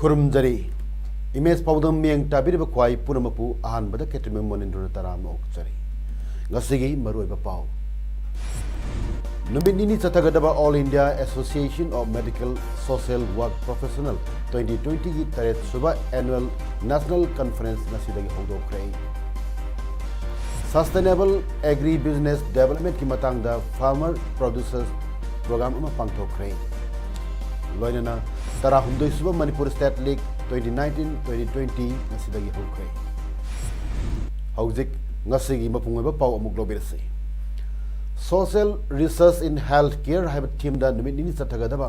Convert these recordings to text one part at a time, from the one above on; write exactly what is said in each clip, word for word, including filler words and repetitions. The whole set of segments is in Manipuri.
ꯈꯨꯔꯨꯝꯖꯔꯤ꯫ ꯏꯃꯦꯖ ꯄꯥꯎꯗꯝ ꯃꯤꯠꯌꯦꯡ ꯇꯥꯕꯤꯔꯤꯕ ꯈ꯭ꯋꯥꯏ ꯄꯨꯝꯅꯃꯛꯄꯨ ꯑꯍꯥꯟꯕꯗ ꯈꯦꯇ꯭ꯔꯤꯃꯌꯨꯝ ꯃꯣꯅꯤꯟꯗ꯭ꯔꯣꯅ ꯇꯔꯥꯝꯅ ꯑꯣꯛꯆꯔꯤ꯫ ꯉꯁꯤꯒꯤ ꯃꯔꯨꯑꯣꯏꯕ ꯄꯥꯎ꯫ ꯅꯨꯃꯤꯠ ꯅꯤꯅꯤ ꯆꯠꯊꯒꯗꯕ All India Association of Medical Social Work Professional twenty twenty-ꯒꯤ ꯇꯔꯦꯠ ꯁꯨꯕ Annual National Conference ꯉꯁꯤꯗꯒꯤ ꯍꯧꯗꯣꯛꯈ꯭ꯔꯦ꯫ Sustainable Agri Business Developmentꯀꯤ ꯃꯇꯥꯡꯗ Farmer Producers Program ꯑꯃ ꯄꯥꯡꯊꯣꯛꯈ꯭ꯔꯦ꯫ ꯂꯣꯏꯅꯅ ꯇꯔꯥꯍꯨꯝꯗꯣꯏ ꯁꯨꯕ Manipur State League twenty nineteen twenty twenty ꯉꯁꯤꯗꯒꯤ ꯍꯧꯈ꯭ꯔꯦ꯫ ꯍꯧꯖꯤꯛ ꯉꯁꯤꯒꯤ ꯃꯄꯨꯡ ꯑꯣꯏꯕ ꯄꯥꯎ ꯑꯃꯨꯛ ꯂꯧꯕꯤꯔꯁꯤ꯫ Social Research in Health Care ꯍꯥꯏꯕ themeꯗ ꯅꯨꯃꯤꯠ ꯅꯤꯅꯤ ꯆꯠꯊꯒꯗꯕ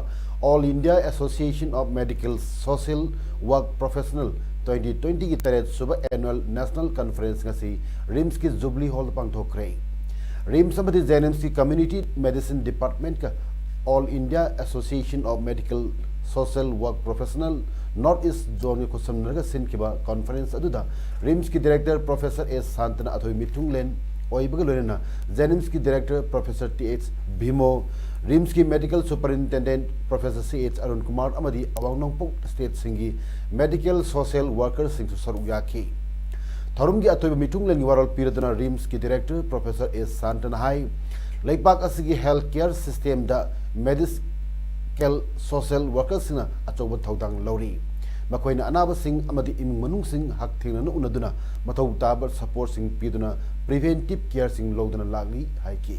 All India Association of Medical Social Work Professional twenty twenty-ꯒꯤ ꯇꯔꯦꯠ ꯁꯨꯕ Annual National Conference ꯉꯁꯤ RIMSꯀꯤ Jubilee Hallꯗ ꯄꯥꯡꯊꯣꯛꯈ꯭ꯔꯦ꯫ RIMS ꯑꯃꯗꯤ JNIMSꯀꯤ Community Medicine Departmentꯀ All India Association of Medical Social Work Professional North East Zoneꯒ ꯈꯨꯠꯁꯝꯅꯔꯒ ꯁꯤꯟꯈꯤꯕ conference ꯑꯗꯨꯗ RIMSꯀꯤ Director Professor ꯑꯦꯁ ꯁꯥꯟꯇꯅ ꯑꯊꯣꯏꯕ ꯃꯤꯊꯨꯡꯂꯦꯟ ꯑꯣꯏꯕꯒ ꯂꯣꯏꯅꯅ JNIMSꯀꯤ Director Professor T H Bhimo, RIMSꯀꯤ Medical Superintendent Professor C H Arun Kumar ꯑꯃꯗꯤ ꯑꯋꯥꯡ ꯅꯣꯡꯄꯣꯛ stateꯁꯤꯡꯒꯤ medical social workerꯁꯤꯡꯁꯨ ꯁꯔꯨꯛ ꯌꯥꯈꯤ꯫ ꯊꯧꯔꯝꯒꯤ ꯑꯊꯣꯏꯕ ꯃꯤꯊꯨꯡꯂꯦꯟꯒꯤ ꯋꯥꯔꯣꯜ ꯄꯤꯔꯗꯨꯅ RIMSꯀꯤ Director Professor ꯑꯦꯁ ꯁꯥꯟꯇꯅ ꯍꯥꯏ, ꯂꯩꯕꯥꯛ ꯑꯁꯤꯒꯤ health care systemꯗ medical social workerꯁꯤꯡꯅ ꯑꯆꯧꯕ ꯊꯧꯗꯥꯡ ꯂꯧꯔꯤ꯫ ꯃꯈꯣꯏꯅ ꯑꯅꯥꯕꯁꯤꯡ ꯑꯃꯗꯤ ꯏꯃꯨꯡ ꯃꯅꯨꯡꯁꯤꯡ ꯍꯛꯊꯦꯡꯅꯅ ꯎꯅꯗꯨꯅ ꯃꯊꯧ ꯇꯥꯕ supportꯁꯤꯡ ꯄꯤꯗꯨꯅ preventive careꯁꯤꯡ ꯂꯧꯗꯨꯅ ꯂꯥꯛꯂꯤ ꯍꯥꯏꯈꯤ꯫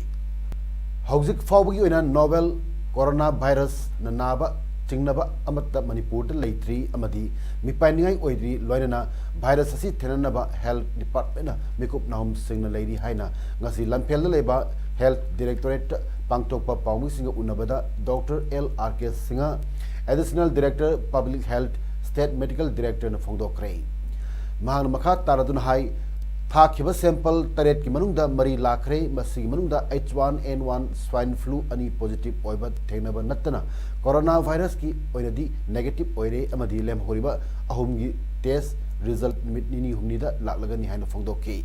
ꯍꯧꯖꯤꯛ ꯐꯥꯎꯕꯒꯤ ꯑꯣꯏꯅ novel coronavirusꯅ ꯅꯥꯕ ꯆꯤꯡꯅꯕ ꯑꯃꯠꯇ ꯃꯅꯤꯄꯨꯔꯗ ꯂꯩꯇ꯭ꯔꯤ ꯑꯃꯗꯤ ꯃꯤꯄꯥꯏꯅꯤꯡꯉꯥꯏ ꯑꯣꯏꯗ꯭ꯔꯤ, ꯂꯣꯏꯅꯅ virus ꯑꯁꯤ ꯊꯦꯡꯅꯅꯕ health departmentꯅ ꯃꯤꯀꯨꯞ ꯅꯥꯍꯨꯝ ꯁꯤꯡꯅ ꯂꯩꯔꯤ ꯍꯥꯏꯅ ꯉꯁꯤ ꯂꯝꯐꯦꯜꯗ ꯂꯩꯕ health directorateꯇ ꯄꯥꯡꯊꯣꯛꯄ ꯄꯥꯎꯃꯤꯁꯤꯡꯒ ꯎꯅꯕꯗ doctor L R K Singh, additional director public health, state medical ꯗꯤꯔꯦꯛꯇꯔꯅ ꯐꯣꯡꯗꯣꯛꯈ꯭ꯔꯦ꯫ ꯃꯍꯥꯛꯅ ꯃꯈꯥ ꯇꯥꯔꯗꯨꯅ ꯍꯥꯏ, ꯊꯥꯈꯤꯕ ꯁꯦꯝꯄꯜ ꯇꯔꯦꯠꯀꯤ ꯃꯅꯨꯡꯗ ꯃꯔꯤ ꯂꯥꯛꯈ꯭ꯔꯦ꯫ ꯃꯁꯤꯒꯤ ꯃꯅꯨꯡꯗ H one N one swine flu ꯑꯅꯤ ꯄꯣꯖꯤꯇꯤꯚ ꯑꯣꯏꯕ ꯊꯦꯡꯅꯕ ꯅꯠꯇꯅ ꯀꯣꯔꯣꯅꯥ ꯚꯥꯏꯔꯁꯀꯤ ꯑꯣꯏꯅꯗꯤ ꯅꯦꯒꯦꯇꯤꯚ ꯑꯣꯏꯔꯦ ꯑꯃꯗꯤ ꯂꯦꯝꯍꯧꯔꯤꯕ ꯑꯍꯨꯝꯒꯤ ꯇꯦꯁ ꯔꯤꯖꯜꯠ ꯅꯨꯃꯤꯠ ꯅꯤꯅꯤ ꯍꯨꯝꯅꯤꯗ ꯂꯥꯛꯂꯒꯅꯤ ꯍꯥꯏꯅ ꯐꯣꯡꯗꯣꯛꯈꯤ꯫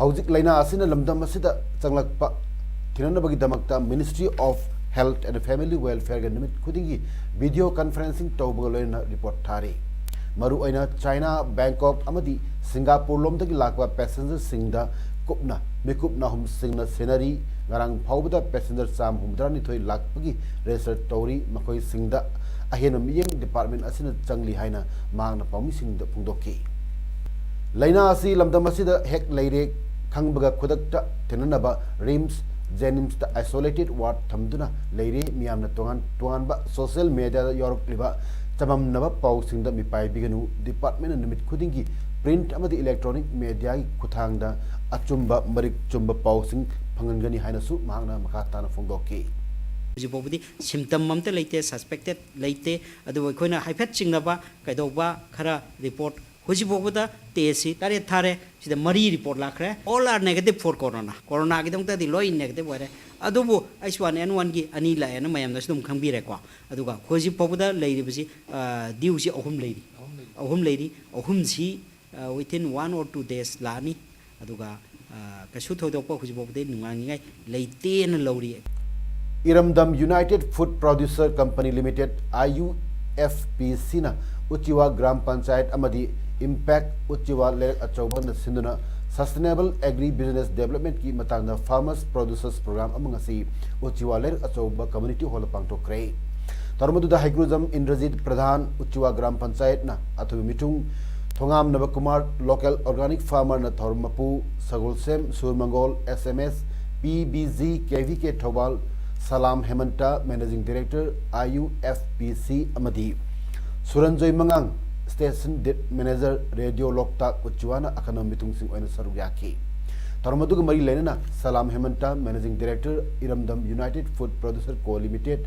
ꯍꯧꯖꯤꯛ ꯂꯥꯏꯅꯥ ꯑꯁꯤꯅ ꯂꯝꯗꯝ ꯑꯁꯤꯗ ꯆꯪꯂꯛꯄ ꯊꯤꯡꯅꯅꯕꯒꯤꯗꯃꯛꯇ Ministry of Health and Family Welfareꯒ ꯅꯨꯃꯤꯠ ꯈꯨꯗꯤꯡꯒꯤ ꯚꯤꯗꯤꯑꯣ ꯀꯟꯐꯔꯦꯟꯁꯤꯡ ꯇꯧꯕꯒ ꯂꯣꯏꯅꯅ ꯔꯤꯄꯣꯔꯠ ꯊꯥꯔꯤ꯫ ꯃꯔꯨꯑꯣꯏꯅ ꯆꯥꯏꯅꯥ, ꯕꯦꯡꯀꯣꯛ ꯑꯃꯗꯤ ꯁꯤꯡꯒꯥꯄꯨꯔ ꯂꯣꯝꯗꯒꯤ ꯂꯥꯛꯄ ꯄꯦꯁꯦꯟꯖꯔꯁꯤꯡꯗ ꯀꯨꯞꯅ ꯃꯤꯀꯨꯞ ꯅꯥꯍꯨꯝꯁꯤꯡꯅ ꯁꯦꯟꯅꯔꯤ꯫ ꯉꯔꯥꯡ ꯐꯥꯎꯕꯗ ꯄꯦꯁꯦꯟꯖꯔ ꯆꯥꯝꯃ ꯍꯨꯝꯐꯨꯇꯔꯥꯅꯤꯊꯣꯏ ꯂꯥꯛꯄꯒꯤ ꯔꯦꯖꯤꯁꯇꯔ ꯇꯧꯔꯤ꯫ ꯃꯈꯣꯏꯁꯤꯡꯗ ꯑꯍꯦꯟꯕ ꯃꯤꯠꯌꯦꯡ ꯗꯤꯄꯥꯔꯠꯃꯦꯟ ꯑꯁꯤꯅ ꯆꯪꯂꯤ ꯍꯥꯏꯅ ꯃꯍꯥꯛꯅ ꯄꯥꯎꯃꯤꯁꯤꯡꯗ ꯐꯣꯡꯗꯣꯛꯈꯤ꯫ ꯂꯥꯏꯅꯥ ꯑꯁꯤ ꯂꯝꯗꯝ ꯑꯁꯤꯗ ꯍꯦꯛ ꯂꯩꯔꯦ ꯈꯪꯕꯒ ꯈꯨꯗꯛꯇ ꯊꯦꯡꯅꯅꯕ ꯔꯤꯝꯁ, ꯖꯦꯅꯤꯝꯁꯇ ꯑꯥꯏꯁꯣꯂꯦꯇꯦꯗ ꯋꯥꯔꯗ ꯊꯝꯗꯨꯅ ꯂꯩꯔꯦ꯫ ꯃꯤꯌꯥꯝꯅ ꯇꯣꯉꯥꯟ ꯇꯣꯉꯥꯟꯕ ꯁꯣꯁꯤꯌꯦꯜ ꯃꯦꯗꯤꯌꯥꯗ ꯌꯥꯎꯔꯛꯂꯤꯕ ꯆꯃꯝꯅꯕ ꯄꯥꯎꯁꯤꯡꯗ ꯃꯤꯄꯥꯏꯕꯤꯒꯅꯨ꯫ ꯗꯤꯄꯥꯔꯠꯃꯦꯟꯅ ꯅꯨꯃꯤꯠ ꯈꯨꯗꯤꯡꯒꯤ ꯄ꯭ꯔꯤꯟꯠ ꯑꯃꯗꯤ ꯏꯂꯦꯛꯇ꯭ꯔꯣꯅꯤꯛ ꯃꯦꯗꯤꯌꯥꯒꯤ ꯈꯨꯠꯊꯥꯡꯗ ꯑꯆꯨꯝꯕ, ꯃꯔꯤꯛ ꯆꯨꯝꯕ ꯄꯥꯎꯁꯤꯡ ꯐꯪꯍꯟꯒꯅꯤ ꯍꯥꯏꯅꯁꯨ ꯃꯍꯥꯛꯅ ꯃꯈꯥ ꯇꯥꯅ ꯐꯣꯡꯗꯣꯛꯈꯤ꯫ ꯍꯧꯖꯤꯛ ꯐꯥꯎꯕꯗꯤ ꯁꯤꯝꯇꯝ ꯑꯝꯇ ꯂꯩꯇꯦ, ꯁꯁꯄꯦꯛꯇꯦꯗ ꯂꯩꯇꯦ꯫ ꯑꯗꯨꯕꯨ ꯑꯩꯈꯣꯏꯅ ꯍꯥꯏꯐꯦꯠ ꯆꯤꯡꯅꯕ ꯀꯩꯗꯧꯕ ꯈꯔ ꯔꯤꯄꯣꯔꯠ, ꯍꯧꯖꯤꯛ ꯐꯥꯎꯕꯗ ꯇꯦꯁꯁꯤ ꯇꯔꯦꯠ ꯊꯥꯔꯦ, ꯁꯤꯗ ꯃꯔꯤ ꯔꯤꯄꯣꯔꯠ ꯂꯥꯛꯈ꯭ꯔꯦ꯫ All are negative for corona꯫ ꯀꯣꯔꯣꯅꯥꯒꯤꯗꯃꯛꯇꯗꯤ ꯂꯣꯏ ꯅꯦꯒꯦꯇꯤꯚ ꯑꯣꯏꯔꯦ꯫ ꯑꯗꯨꯕꯨ H one N oneꯒꯤ ꯑꯅꯤ ꯂꯥꯛꯑꯦꯅ ꯃꯌꯥꯝꯅꯁꯨ ꯑꯗꯨꯝ ꯈꯪꯕꯤꯔꯦꯀꯣ꯫ ꯑꯗꯨꯒ ꯍꯧꯖꯤꯛ ꯐꯥꯎꯕꯗ ꯂꯩꯔꯤꯕꯁꯤ, ꯑ, ꯗ꯭ꯌꯨꯁꯤ ꯑꯍꯨꯝ ꯂꯩꯔꯤ꯫ ꯑꯍꯨꯝ ꯂꯩꯔꯤ꯫ ꯑꯍꯨꯝꯁꯤ, ꯑ, within one or two days ꯂꯥꯛꯑꯅꯤ꯫ ꯑꯗꯨꯒ, ꯑ, ꯀꯩꯁꯨ ꯊꯣꯏꯗꯣꯛꯄ ꯍꯧꯖꯤꯛ ꯐꯥꯎꯕꯗꯤ ꯅꯨꯡꯉꯥꯏꯅꯤꯡꯉꯥꯏ ꯂꯩꯇꯦꯅ ꯂꯧꯔꯤ꯫ ꯏꯔꯝꯗꯝ United Food Producer Company Limited, I U F P Cꯅ ꯎꯆꯤꯋꯥ ꯒ꯭ꯔꯥꯝ ꯄꯟꯆꯥꯌꯠ ꯑꯃꯗꯤ ꯏꯝꯄꯦꯛ ꯎꯆꯤꯋꯥ ꯂꯩꯔꯛ ꯑꯆꯧꯕꯅ ꯁꯤꯟꯗꯨꯅ Sustainable Agri Business Developmentꯀꯤ ꯃꯇꯥꯡꯗ Farmers Producers Program ꯑꯃ ꯉꯁꯤ ꯎꯆꯤꯋꯥ ꯂꯩꯔꯛ ꯑꯆꯧꯕ community hallꯗ ꯄꯥꯡꯊꯣꯛꯈ꯭ꯔꯦ꯫ ꯊꯧꯔꯝ ꯑꯗꯨꯗ ꯍꯩꯀ꯭ꯔꯨꯖꯝ ꯏꯟꯗ꯭ꯔꯖꯤꯠ ꯄ꯭ꯔꯙꯥꯟ, ꯎꯆꯤꯋꯥ ꯒ꯭ꯔꯥꯝ ꯄꯟꯆꯥꯌꯠꯅ ꯑꯊꯣꯏꯕ ꯃꯤꯊꯨꯡ, ꯊꯣꯉꯥꯝ ꯅꯕꯀꯨꯃꯥꯔ, local organic farmerꯅ ꯊꯧꯔꯝ ꯃꯄꯨ, ꯁꯒꯣꯜꯁꯦꯝ ꯁꯨꯔꯃꯪꯒꯣꯜ, S M S, P B G, K V K Thoubal, Salam ꯍꯦꯃꯟꯇ, managing director, I U F P C ꯑꯃꯗꯤ ꯁꯨꯔꯟꯖꯣꯏ ꯃꯉꯥꯡ, station manager, ꯔꯦꯗꯤꯑꯣ ꯂꯣꯛꯇꯥꯛ ꯎꯆꯤꯋꯥꯅ ꯑꯈꯟꯅꯕ ꯃꯤꯊꯨꯡꯁꯤꯡ ꯑꯣꯏꯅ ꯁꯔꯨꯛ ꯌꯥꯈꯤ꯫ ꯊꯧꯔꯝ ꯑꯗꯨꯒ ꯃꯔꯤ ꯂꯩꯅꯅ ꯁꯂꯥꯝ ꯍꯦꯃꯟꯇ, Managing Director, ꯏꯔꯝꯗꯝ United Food Producer Co Limited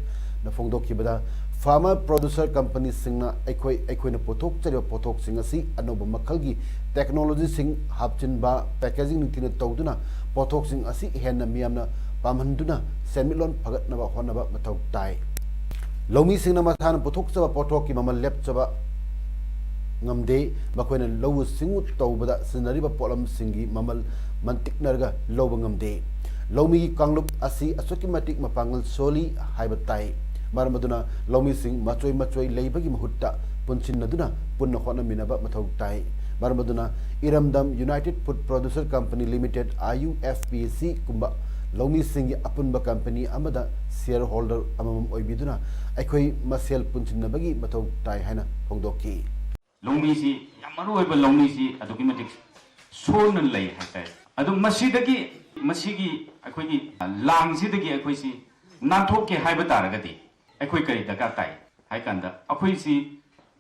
ꯅ ꯐꯣꯡꯗꯣꯛꯈꯤꯕꯗ, farmer producer company ꯁꯤꯡꯅ ꯑꯩꯈꯣꯏ, ꯑꯩꯈꯣꯏꯅ ꯄꯨꯊꯣꯛꯆꯔꯤꯕ ꯄꯣꯠꯊꯣꯛꯁꯤꯡ ꯑꯁꯤ ꯑꯅꯧꯕ ꯃꯈꯜꯒꯤ technology ꯁꯤꯡ ꯍꯥꯞꯆꯤꯟꯕ, packaging ꯅꯤꯡꯊꯤꯅ ꯇꯧꯗꯨꯅ ꯄꯣꯠꯊꯣꯛꯁꯤꯡ ꯑꯁꯤ ꯍꯦꯟꯅ ꯃꯤꯌꯥꯝꯅ ꯄꯥꯝꯍꯟꯗꯨꯅ ꯁꯦꯟꯃꯤꯠꯂꯣꯟ ꯐꯒꯠꯅꯕ ꯍꯣꯠꯅꯕ ꯃꯊꯧ ꯇꯥꯏ꯫ ꯂꯧꯃꯤꯁꯤꯡꯅ ꯃꯁꯥꯅ ꯄꯨꯊꯣꯛꯆꯕ ꯄꯣꯠꯊꯣꯛꯀꯤ ꯃꯃꯜ ꯂꯦꯞꯆꯕ ꯉꯝꯗꯦ꯫ ꯃꯈꯣꯏꯅ ꯂꯧꯎ ꯁꯤꯡꯎ ꯇꯧꯕꯗ ꯁꯤꯖꯤꯟꯅꯔꯤꯕ ꯄꯣꯠꯂꯝꯁꯤꯡꯒꯤ ꯃꯃꯜ ꯃꯟꯇꯤꯛꯅꯔꯒ ꯂꯧꯕ ꯉꯝꯗꯦ꯫ ꯂꯧꯃꯤꯒꯤ ꯀꯥꯡꯂꯨꯞ ꯑꯁꯤ ꯑꯁꯨꯛꯀꯤ ꯃꯇꯤꯛ ꯃꯄꯥꯡꯒꯜ ꯁꯣꯜꯂꯤ ꯍꯥꯏꯕ ꯇꯥꯏ꯫ ꯃꯔꯝ ꯑꯗꯨꯅ ꯂꯧꯃꯤꯁꯤꯡ ꯃꯆꯣꯏ ꯃꯆꯣꯏ ꯂꯩꯕꯒꯤ ꯃꯍꯨꯠꯇ ꯄꯨꯟꯁꯤꯟꯅꯗꯨꯅ ꯄꯨꯟꯅ ꯍꯣꯠꯅꯃꯤꯟꯅꯕ ꯃꯊꯧ ꯇꯥꯏ꯫ ꯃꯔꯝ ꯑꯗꯨꯅ ꯏꯔꯝꯗꯝ United Food Producer Company Limited, I U F P C ꯀꯨꯝꯕ ꯂꯧꯃꯤꯁꯤꯡꯒꯤ ꯑꯄꯨꯟꯕ company ꯑꯃꯗ shareholder ꯑꯃꯃꯝ ꯑꯣꯏꯕꯤꯗꯨꯅ ꯑꯩꯈꯣꯏ ꯃꯁꯦꯜ ꯄꯨꯟꯁꯤꯟꯅꯕꯒꯤ ꯃꯊꯧ ꯇꯥꯏ ꯍꯥꯏꯅ ꯐꯣꯡꯗꯣꯛꯈꯤ꯫ ꯂꯧꯃꯤꯁꯤ ꯌꯥꯝ ꯃꯔꯨ ꯑꯣꯏꯕ ꯂꯧꯃꯤꯁꯤ ꯑꯗꯨꯛꯀꯤ ꯃꯇꯤꯛ ꯁꯣꯟꯅ ꯂꯩ ꯍꯥꯏꯇꯥꯔꯦ꯫ ꯑꯗꯨ ꯃꯁꯤꯗꯒꯤ, ꯃꯁꯤꯒꯤ ꯑꯩꯈꯣꯏꯒꯤ ꯂꯥꯡꯁꯤꯗꯒꯤ ꯑꯩꯈꯣꯏꯁꯤ ꯅꯥꯟꯊꯣꯛꯀꯦ ꯍꯥꯏꯕ ꯇꯥꯔꯒꯗꯤ ꯑꯩꯈꯣꯏ ꯀꯔꯤ ꯗꯔꯀꯥꯔ ꯇꯥꯏ ꯍꯥꯏ ꯀꯥꯟꯗ, ꯑꯩꯈꯣꯏꯁꯤ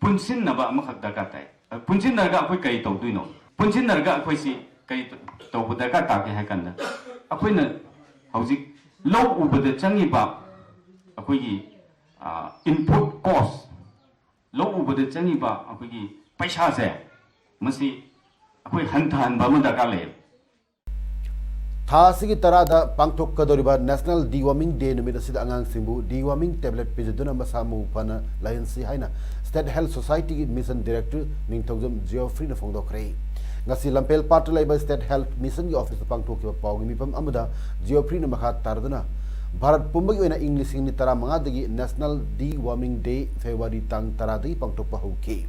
ꯄꯨꯟꯁꯤꯟꯅꯕ ꯑꯃꯈꯛ ꯗꯔꯀꯥꯔ ꯇꯥꯏ꯫ ꯄꯨꯟꯁꯤꯟꯅꯔꯒ ꯑꯩꯈꯣꯏ ꯀꯔꯤ ꯇꯧꯗꯣꯏꯅꯣ? ꯄꯨꯟꯁꯤꯟꯅꯔꯒ ꯑꯩꯈꯣꯏꯁꯤ ꯀꯔꯤ ꯇꯧꯕ ꯗꯔꯀꯥꯔ ꯇꯥꯒꯦ ꯍꯥꯏ ꯀꯥꯟꯗ, ꯑꯩꯈꯣꯏꯅ ꯍꯧꯖꯤꯛ ꯂꯧ ꯎꯕꯗ ꯆꯪꯉꯤꯕ ꯑꯩꯈꯣꯏꯒꯤ input cost, ꯂꯧ ꯎꯕꯗ ꯆꯪꯉꯤꯕ ꯑꯩꯈꯣꯏꯒꯤ ꯄꯩꯁꯥꯁꯦ, ꯃꯁꯤ ꯑꯩꯈꯣꯏ ꯍꯟꯊꯍꯟꯕ ꯑꯃ ꯗꯔꯀꯥꯔ ꯂꯩꯌꯦꯕ꯫ ꯊꯥ ꯑꯁꯤꯒꯤ ꯇꯔꯥꯗ ꯄꯥꯡꯊꯣꯛꯀꯗꯧꯔꯤꯕ National Deworming Day ꯅꯨꯃꯤꯠ ꯑꯁꯤꯗ ꯑꯉꯥꯡꯁꯤꯡꯕꯨ deworming tablet ꯄꯤꯖꯗꯨꯅ ꯃꯁꯥ ꯃꯎ ꯐꯅ ꯂꯩꯍꯟꯁꯤ ꯍꯥꯏꯅ State Health Society ꯒꯤ Mission Director ꯅꯤꯡꯊꯧꯖꯝ Geoffrey ꯅ ꯐꯣꯡꯗꯣꯛꯈ꯭ꯔꯦ꯫ ꯉꯁꯤ ꯂꯝꯐꯦꯜ ꯄꯥꯠꯇ ꯂꯩꯕ State Health Mission ꯒꯤ office ꯇ ꯄꯥꯡꯊꯣꯛꯈꯤꯕ ꯄꯥꯎꯒꯤ ꯃꯤꯐꯝ ꯑꯃꯗ Geoffrey ꯅ ꯃꯈꯥ ꯇꯥꯔꯗꯨꯅ, ꯚꯥꯔꯠ ꯄꯨꯝꯕꯒꯤ ꯑꯣꯏꯅ ꯏꯪ ꯂꯤꯁꯤꯡ ꯑꯅꯤ ꯇꯔꯥꯃꯉꯥꯗꯒꯤ National Deworming Day February ꯇꯥꯡ ꯇꯔꯥꯗꯒꯤ ꯄꯥꯡꯊꯣꯛꯄ ꯍꯧꯈꯤ꯫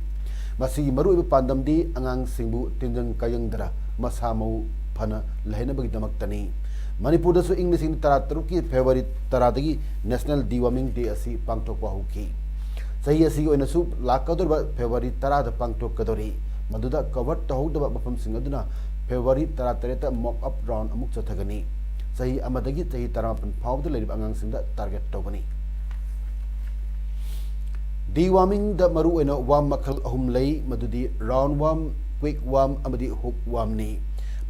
ꯃꯁꯤꯒꯤ ꯃꯔꯨꯑꯣꯏꯕ ꯄꯥꯟꯗꯝꯗꯤ ꯑꯉꯥꯡꯁꯤꯡꯕꯨ ꯇꯤꯟꯖꯪ ꯀꯥꯏꯖꯪꯗꯅ ꯃꯁꯥ ꯃꯎ ꯐꯅ ꯂꯩꯍꯟꯅꯕꯒꯤꯗꯃꯛꯇꯅꯤ꯫ ꯃꯅꯤꯄꯨꯔꯗꯁꯨ ꯏꯪ ꯂꯤꯁꯤꯡ ꯑꯅꯤ ꯇꯔꯥꯇꯔꯨꯛꯀꯤ February ꯇꯔꯥꯗꯒꯤ National Deworming Day ꯑꯁꯤ ꯄꯥꯡꯊꯣꯛꯄ ꯍꯧꯈꯤ꯫ ꯆꯍꯤ ꯑꯁꯤꯒꯤ ꯑꯣꯏꯅꯁꯨ ꯂꯥꯛꯀꯗꯧꯔꯤꯕ February ꯇꯔꯥꯗ ꯄꯥꯡꯊꯣꯛꯀꯗꯧꯔꯤ꯫ ꯃꯗꯨꯗ cover ꯇꯧꯍꯧꯗꯕ ꯃꯐꯝꯁꯤꯡ ꯑꯗꯨꯅ February ꯇꯔꯥꯇꯔꯦꯠꯇ mock up round ꯑꯃꯨꯛ ꯆꯠꯊꯒꯅꯤ꯫ ꯆꯍꯤ ꯑꯃꯗꯒꯤ ꯆꯍꯤ ꯇꯔꯥꯃꯥꯄꯟ ꯐꯥꯎꯕꯗ ꯂꯩꯔꯤꯕ ꯑꯉꯥꯡꯁꯤꯡꯗ target ꯇꯧꯒꯅꯤ꯫ Deworming ꯗ ꯃꯔꯨꯑꯣꯏꯅ worm ꯃꯈꯜ ꯑꯍꯨꯝ ꯂꯩ, ꯃꯗꯨꯗꯤ round worm, quick worm ꯑꯃꯗꯤ hook worm ꯅꯤ꯫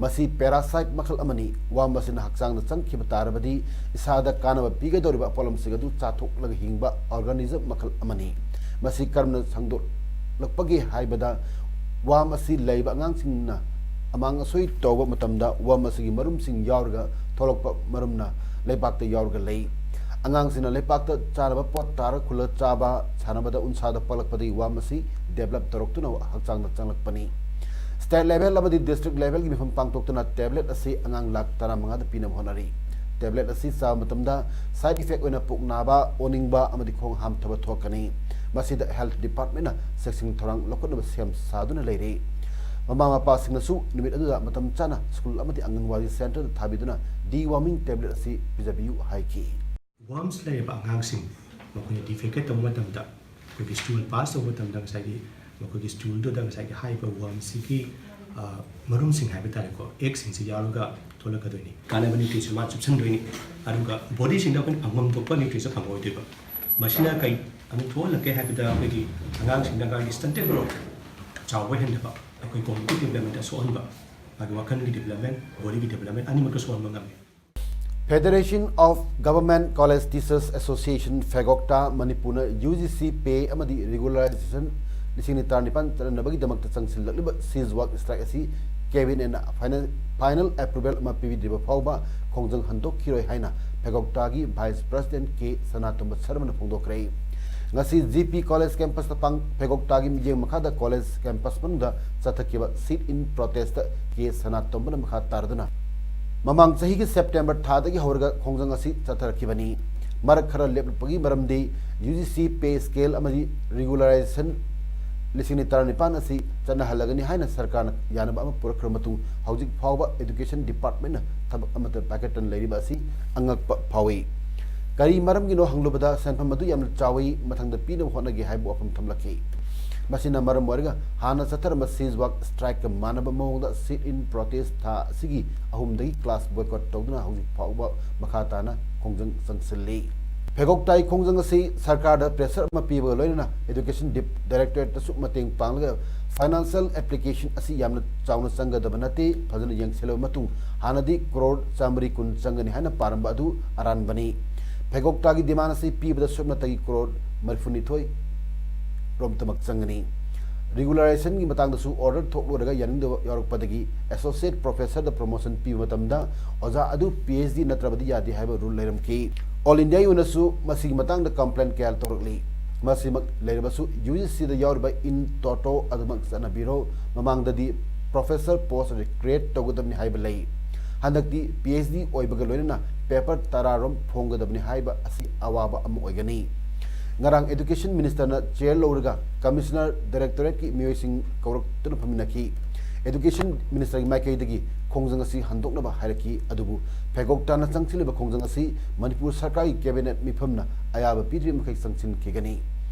ꯃꯁꯤ parasite ꯃꯈꯜ ꯑꯃꯅꯤ꯫ ꯋꯥꯔꯝ ꯑꯁꯤꯅ ꯍꯛꯆꯥꯡꯗ ꯆꯪꯈꯤꯕ ꯇꯥꯔꯕꯗꯤ ꯏꯁꯥꯗ ꯀꯥꯟꯅꯕ ꯄꯤꯒꯗꯧꯔꯤꯕ ꯄꯣꯠꯂꯝꯁꯤꯡ ꯑꯗꯨ ꯆꯥꯊꯣꯛꯂꯒ ꯍꯤꯡꯕ organism ꯃꯈꯜ ꯑꯃꯅꯤ꯫ ꯃꯁꯤ ꯀꯔꯝꯅ ꯁꯟꯗꯣꯛꯂꯛꯄꯒꯦ ꯍꯥꯏꯕꯗ, ꯋꯥꯔꯝ ꯑꯁꯤ ꯂꯩꯕ ꯑꯉꯥꯡꯁꯤꯡꯅ ꯑꯃꯥꯡ ꯑꯁꯣꯏ ꯇꯧꯕ ꯃꯇꯝꯗ ꯋꯥꯔꯝ ꯑꯁꯤꯒꯤ ꯃꯔꯨꯝꯁꯤꯡ ꯌꯥꯎꯔꯒ ꯊꯣꯛꯂꯛꯄ ꯃꯔꯨꯝꯅ ꯂꯩꯄꯥꯛꯇ ꯌꯥꯎꯔꯒ ꯂꯩ꯫ ꯑꯉꯥꯡꯁꯤꯡꯅ ꯂꯩꯄꯥꯛꯇ ꯆꯥꯅꯕ ꯄꯣꯠ ꯇꯥꯔ ꯈꯨꯜꯂ ꯆꯥꯕ, ꯁꯥꯟꯅꯕꯗ ꯎꯟꯁꯥꯗ ꯄꯛꯂꯛꯄꯗꯒꯤ ꯋꯥꯔꯝ ꯑꯁꯤ develop ꯇꯧꯔꯛꯇꯨꯅ ꯍꯛꯆꯥꯡꯗ ꯆꯪꯂꯛꯄꯅꯤ꯫ State level ꯑꯃꯗꯤ district level ꯒꯤ ꯃꯤꯐꯝ ꯄꯥꯡꯊꯣꯛꯇꯨꯅ tablet ꯑꯁꯤ ꯑꯉꯥꯡ ꯂꯥꯈ ꯇꯔꯥꯃꯉꯥꯗ ꯄꯤꯅꯕ ꯍꯣꯠꯅꯔꯤ꯫ Tablet ꯑꯁꯤ ꯆꯥꯕ ꯃꯇꯝꯗ side effect ꯑꯣꯏꯅ ꯄꯨꯛ ꯅꯥꯕ, ꯑꯣꯅꯤꯡꯕ ꯑꯃꯗꯤ ꯈꯣꯡ ꯍꯥꯝꯊꯕ ꯊꯣꯛꯀꯅꯤ꯫ ꯃꯁꯤꯗ health department ꯅ ꯆꯦꯛꯁꯤꯟ ꯊꯧꯔꯥꯡ ꯂꯧꯈꯠꯅꯕ ꯁꯦꯝ ꯁꯥꯗꯨꯅ ꯂꯩꯔꯤ꯫ ꯃꯃꯥ ꯃꯄꯥꯁꯤꯡꯅꯁꯨ ꯅꯨꯃꯤꯠ ꯑꯗꯨꯗ ꯃꯇꯝ ꯆꯥꯅ ꯁ꯭ꯀꯨꯜ ꯑꯃꯗꯤ ꯑꯪꯒꯟꯋꯥꯗꯤ centre ꯗ ꯊꯥꯕꯤꯗꯨꯅ deworming tablet ꯑꯁꯤ ꯄꯤꯖꯕꯤꯌꯨ ꯍꯥꯏꯈꯤ꯫ ꯋꯥꯔꯝꯁ ꯂꯩꯔꯕ ꯑꯉꯥꯡꯁꯤꯡ, ꯃꯈꯣꯏꯅ defecate ꯇꯧꯕ ꯃꯇꯝꯗ, ꯑꯩꯈꯣꯏꯒꯤ stool pass ꯇꯧꯕ ꯃꯇꯝꯗ ꯉꯁꯥꯏꯒꯤ ꯃꯈꯣꯏꯒꯤ stool ꯗꯨꯗ ꯉꯁꯥꯏꯒꯤ ꯍꯥꯏꯔꯤꯕ ꯋꯥꯔꯝꯁꯤꯒꯤ, ꯑ, ꯃꯔꯨꯝꯁꯤꯡ ꯍꯥꯏꯕ ꯇꯥꯔꯦꯀꯣ, egg ꯁꯤꯡꯁꯤ ꯌꯥꯎꯔꯒ ꯊꯣꯛꯂꯛꯀꯗꯣꯏꯅꯤ꯫ ꯀꯥꯟꯅꯕ nutrients ꯁꯨ ꯃꯥ ꯆꯨꯞꯁꯤꯟꯗꯣꯏꯅꯤ꯫ ꯑꯗꯨꯒ body ꯁꯤꯡꯗ ꯑꯩꯈꯣꯏꯅ ꯐꯪꯐꯝ ꯊꯣꯛꯄ nutrients ꯁꯨ ꯐꯪꯉꯣꯏꯗꯣꯏꯕ꯫ ꯃꯁꯤꯅ ꯀꯩ ꯑꯗꯨꯝ ꯊꯣꯛꯍꯜꯂꯛꯀꯦ ꯍꯥꯏꯕꯗ, ꯑꯩꯈꯣꯏꯒꯤ ꯑꯉꯥꯡꯁꯤꯡꯗ ꯃꯥꯒꯤ stunted growth, ꯆꯥꯎꯕ ꯍꯦꯟꯗꯕ, ꯑꯩꯈꯣꯏ cognitive development ꯗ ꯁꯣꯛꯍꯟꯕ, ꯃꯥꯒꯤ ꯋꯥꯈꯜꯒꯤ development, body ꯒꯤ development ꯑꯅꯤꯃꯛꯇ ꯁꯣꯛꯍꯟꯕ ꯉꯝꯃꯤ꯫ Federation of Government College Teachers Association, ꯐꯦꯒꯣꯛꯇꯥ, ꯃꯅꯤꯄꯨꯔꯅ ꯌꯨ ꯖꯤ ꯁꯤ pay ꯑꯃꯗꯤ regularization ꯂꯤꯁꯤꯡ ꯑꯅꯤ ꯇꯔꯥꯅꯤꯄꯥꯟ ꯆꯠꯅꯅꯕꯒꯤꯗꯃꯛꯇ ꯆꯪꯁꯤꯜꯂꯛꯂꯤꯕ cease work strike ꯑꯁꯤ cabinet ꯅ final, final approval ꯑꯃ ꯄꯤꯕꯤꯗ꯭ꯔꯤꯕ ꯐꯥꯎꯕ ꯈꯣꯡꯖꯪ ꯍꯟꯗꯣꯛꯈꯤꯔꯣꯏ ꯍꯥꯏꯅ ꯐꯦꯒꯣꯛꯇꯥꯒꯤ vice president ꯀꯦ ꯁꯅꯥꯇꯣꯝꯕ ꯁꯔꯃꯅ ꯐꯣꯡꯗꯣꯛꯈ꯭ꯔꯦ꯫ ꯉꯁꯤ ꯖꯤ ꯄꯤ college campus ꯇ ꯄꯥꯡ-, ꯐꯦꯒꯣꯛꯇꯥꯒꯤ ꯃꯤꯠꯌꯦꯡ ꯃꯈꯥꯗ college campus ꯃꯅꯨꯡꯗ ꯆꯠꯊꯈꯤꯕ sit in protest ꯀꯦ ꯁꯅꯥꯇꯣꯝꯕꯅ ꯃꯈꯥ ꯇꯥꯔꯗꯨꯅ ꯃꯃꯥꯡ ꯆꯍꯤꯒꯤ September ꯊꯥꯗꯒꯤ ꯍꯧꯔꯒ ꯈꯣꯡꯖꯪ ꯑꯁꯤ ꯆꯠꯊꯔꯛꯈꯤꯕꯅꯤ꯫ ꯃꯔꯛ ꯈꯔ ꯂꯦꯞꯂꯛꯄꯒꯤ ꯃꯔꯝꯗꯤ U G C pay scale ꯑꯃꯗꯤ regularization ꯂꯤꯁꯤꯡ ꯑꯅꯤ ꯇꯔꯥꯅꯤꯄꯥꯟ ꯑꯁꯤ ꯆꯠꯅꯍꯜꯂꯒꯅꯤ ꯍꯥꯏꯅ ꯁꯔꯀꯥꯔꯅ ꯌꯥꯅꯕ ꯑꯃ ꯄꯨꯔꯛꯈ꯭ꯔꯕ ꯃꯇꯨꯡ ꯍꯧꯖꯤꯛ ꯐꯥꯎꯕ education department ꯅ ꯊꯕꯛ ꯑꯃꯠꯇ ꯄꯥꯏꯈꯠꯇꯅ ꯂꯩꯔꯤꯕ ꯑꯁꯤ ꯑꯉꯛꯄ ꯐꯥꯎꯏ꯫ ꯀꯔꯤ ꯃꯔꯝꯒꯤꯅꯣ ꯍꯪꯂꯨꯕꯗ ꯁꯦꯟꯐꯝ ꯑꯗꯨ ꯌꯥꯝꯅ ꯆꯥꯎꯏ, ꯃꯊꯪꯗ ꯄꯤꯅꯕ ꯍꯣꯠꯅꯒꯦ ꯍꯥꯏꯕ ꯋꯥꯐꯝ ꯊꯝꯂꯛꯈꯤ꯫ ꯃꯁꯤꯅ ꯃꯔꯝ ꯑꯣꯏꯔꯒ ꯍꯥꯟꯅ ꯆꯠꯊꯔꯝꯕ cease work strike ꯀ ꯃꯥꯟꯅꯕ ꯃꯑꯣꯡꯗ sit in protest ꯊꯥ ꯑꯁꯤꯒꯤ ꯑꯍꯨꯝꯗꯒꯤ class boycott ꯇꯧꯗꯨꯅ ꯍꯧꯖꯤꯛ ꯐꯥꯎꯕ ꯃꯈꯥ ꯇꯥꯅ ꯈꯣꯡꯖꯪ ꯆꯪꯁꯤꯜꯂꯤ꯫ ꯐꯦꯒꯣꯛꯇꯥꯒꯤ ꯈꯣꯡꯖꯪ ꯑꯁꯤ ꯁꯔꯀꯥꯔꯗ pressure ꯑꯃ ꯄꯤꯕꯒ ꯂꯣꯏꯅꯅ Education Dip-, Directorate-ꯇꯁꯨ ꯃꯇꯦꯡ ꯄꯥꯡꯂꯒ financial application ꯑꯁꯤ ꯌꯥꯝꯅ ꯆꯥꯎꯅ ꯆꯪꯒꯗꯕ ꯅꯠꯇꯦ, ꯐꯖꯅ ꯌꯦꯡꯁꯤꯜꯂꯕ ꯃꯇꯨꯡ ꯍꯥꯟꯅꯗꯤ ꯀ꯭ꯔꯣꯔ ꯆꯥꯃꯔꯤ ꯀꯨꯟ ꯆꯪꯒꯅꯤ ꯍꯥꯏꯅ ꯄꯥꯔꯝꯕ ꯑꯗꯨ ꯑꯔꯥꯟꯕꯅꯤ꯫ ꯐꯦꯒꯣꯛꯇꯥꯒꯤ demand ꯑꯁꯤ ꯄꯤꯕꯗ ꯁꯨꯞꯅꯇꯒꯤ ꯀ꯭ꯔꯣꯔ ꯃꯔꯤꯐꯨꯅꯤꯊꯣꯏ ꯔꯣꯝꯇꯃꯛ ꯆꯪꯒꯅꯤ꯫ Regularization-ꯒꯤ ꯃꯇꯥꯡꯗꯁꯨ order ꯊꯣꯛꯂꯨꯔꯒ ꯌꯥꯅꯤꯡꯗꯕ ꯌꯥꯎꯔꯛꯄꯗꯒꯤ associate professor-ꯗ promotion ꯄꯤꯕ ꯃꯇꯝꯗ ꯑꯣꯖꯥ ꯑꯗꯨ PhD ꯅꯠꯇ꯭ꯔꯕꯗꯤ ꯌꯥꯗꯦ ꯍꯥꯏꯕ rule ꯂꯩꯔꯝꯈꯤ꯫ All India-ꯒꯤ ꯑꯣꯏꯅꯁꯨ ꯃꯁꯤꯒꯤ ꯃꯇꯥꯡꯗ complaint ꯀꯌꯥ ꯇꯧꯔꯛꯂꯤ꯫ ꯃꯁꯤꯃꯛ ꯂꯩꯔꯕꯁꯨ UGC-ꯗ ꯌꯥꯎꯔꯤꯕ in toto ꯑꯗꯨꯃꯛ ꯆꯠꯅꯕꯤꯔꯣ꯫ ꯃꯃꯥꯡꯗꯗꯤ professor post create ꯇꯧꯒꯗꯕꯅꯤ ꯍꯥꯏꯕ ꯂꯩ꯫ ꯍꯟꯗꯛꯇꯤ PhD ꯑꯣꯏꯕꯒ ꯂꯣꯏꯅꯅ paper ꯇꯔꯥꯔꯣꯝ ꯐꯣꯡꯒꯗꯕꯅꯤ ꯍꯥꯏꯕ ꯑꯁꯤ ꯑꯋꯥꯕ ꯑꯃ ꯑꯣꯏꯒꯅꯤ꯫ ꯉꯔꯥꯡ Education Minister-ꯅ chair ꯂꯧꯔꯒ Commissioner, Directorate-ꯀꯤ ꯃꯤꯑꯣꯏꯁꯤꯡ ꯀꯧꯔꯛꯇꯨꯅ ꯐꯝꯃꯤꯟꯅꯈꯤ꯫ Education Minister-ꯒꯤ ꯃꯥꯏꯀꯩꯗꯒꯤ ꯈꯣꯡꯖꯪ ꯑꯁꯤ ꯍꯟꯗꯣꯛꯅꯕ ꯍꯥꯏꯔꯛꯈꯤ, ꯑꯗꯨꯕꯨ ꯐꯦꯒꯣꯛꯇꯥꯅ ꯆꯪꯁꯤꯜꯂꯤꯕ ꯈꯣꯡꯖꯪ ꯑꯁꯤ ꯃꯅꯤꯄꯨꯔ ꯁꯔꯀꯥꯔꯒꯤ cabinet ꯃꯤꯐꯝꯅ ꯑꯌꯥꯕ ꯄꯤꯗ꯭ꯔꯤꯕ ꯃꯈꯩ ꯆꯪꯁꯤꯟꯈꯤꯒꯅꯤ꯫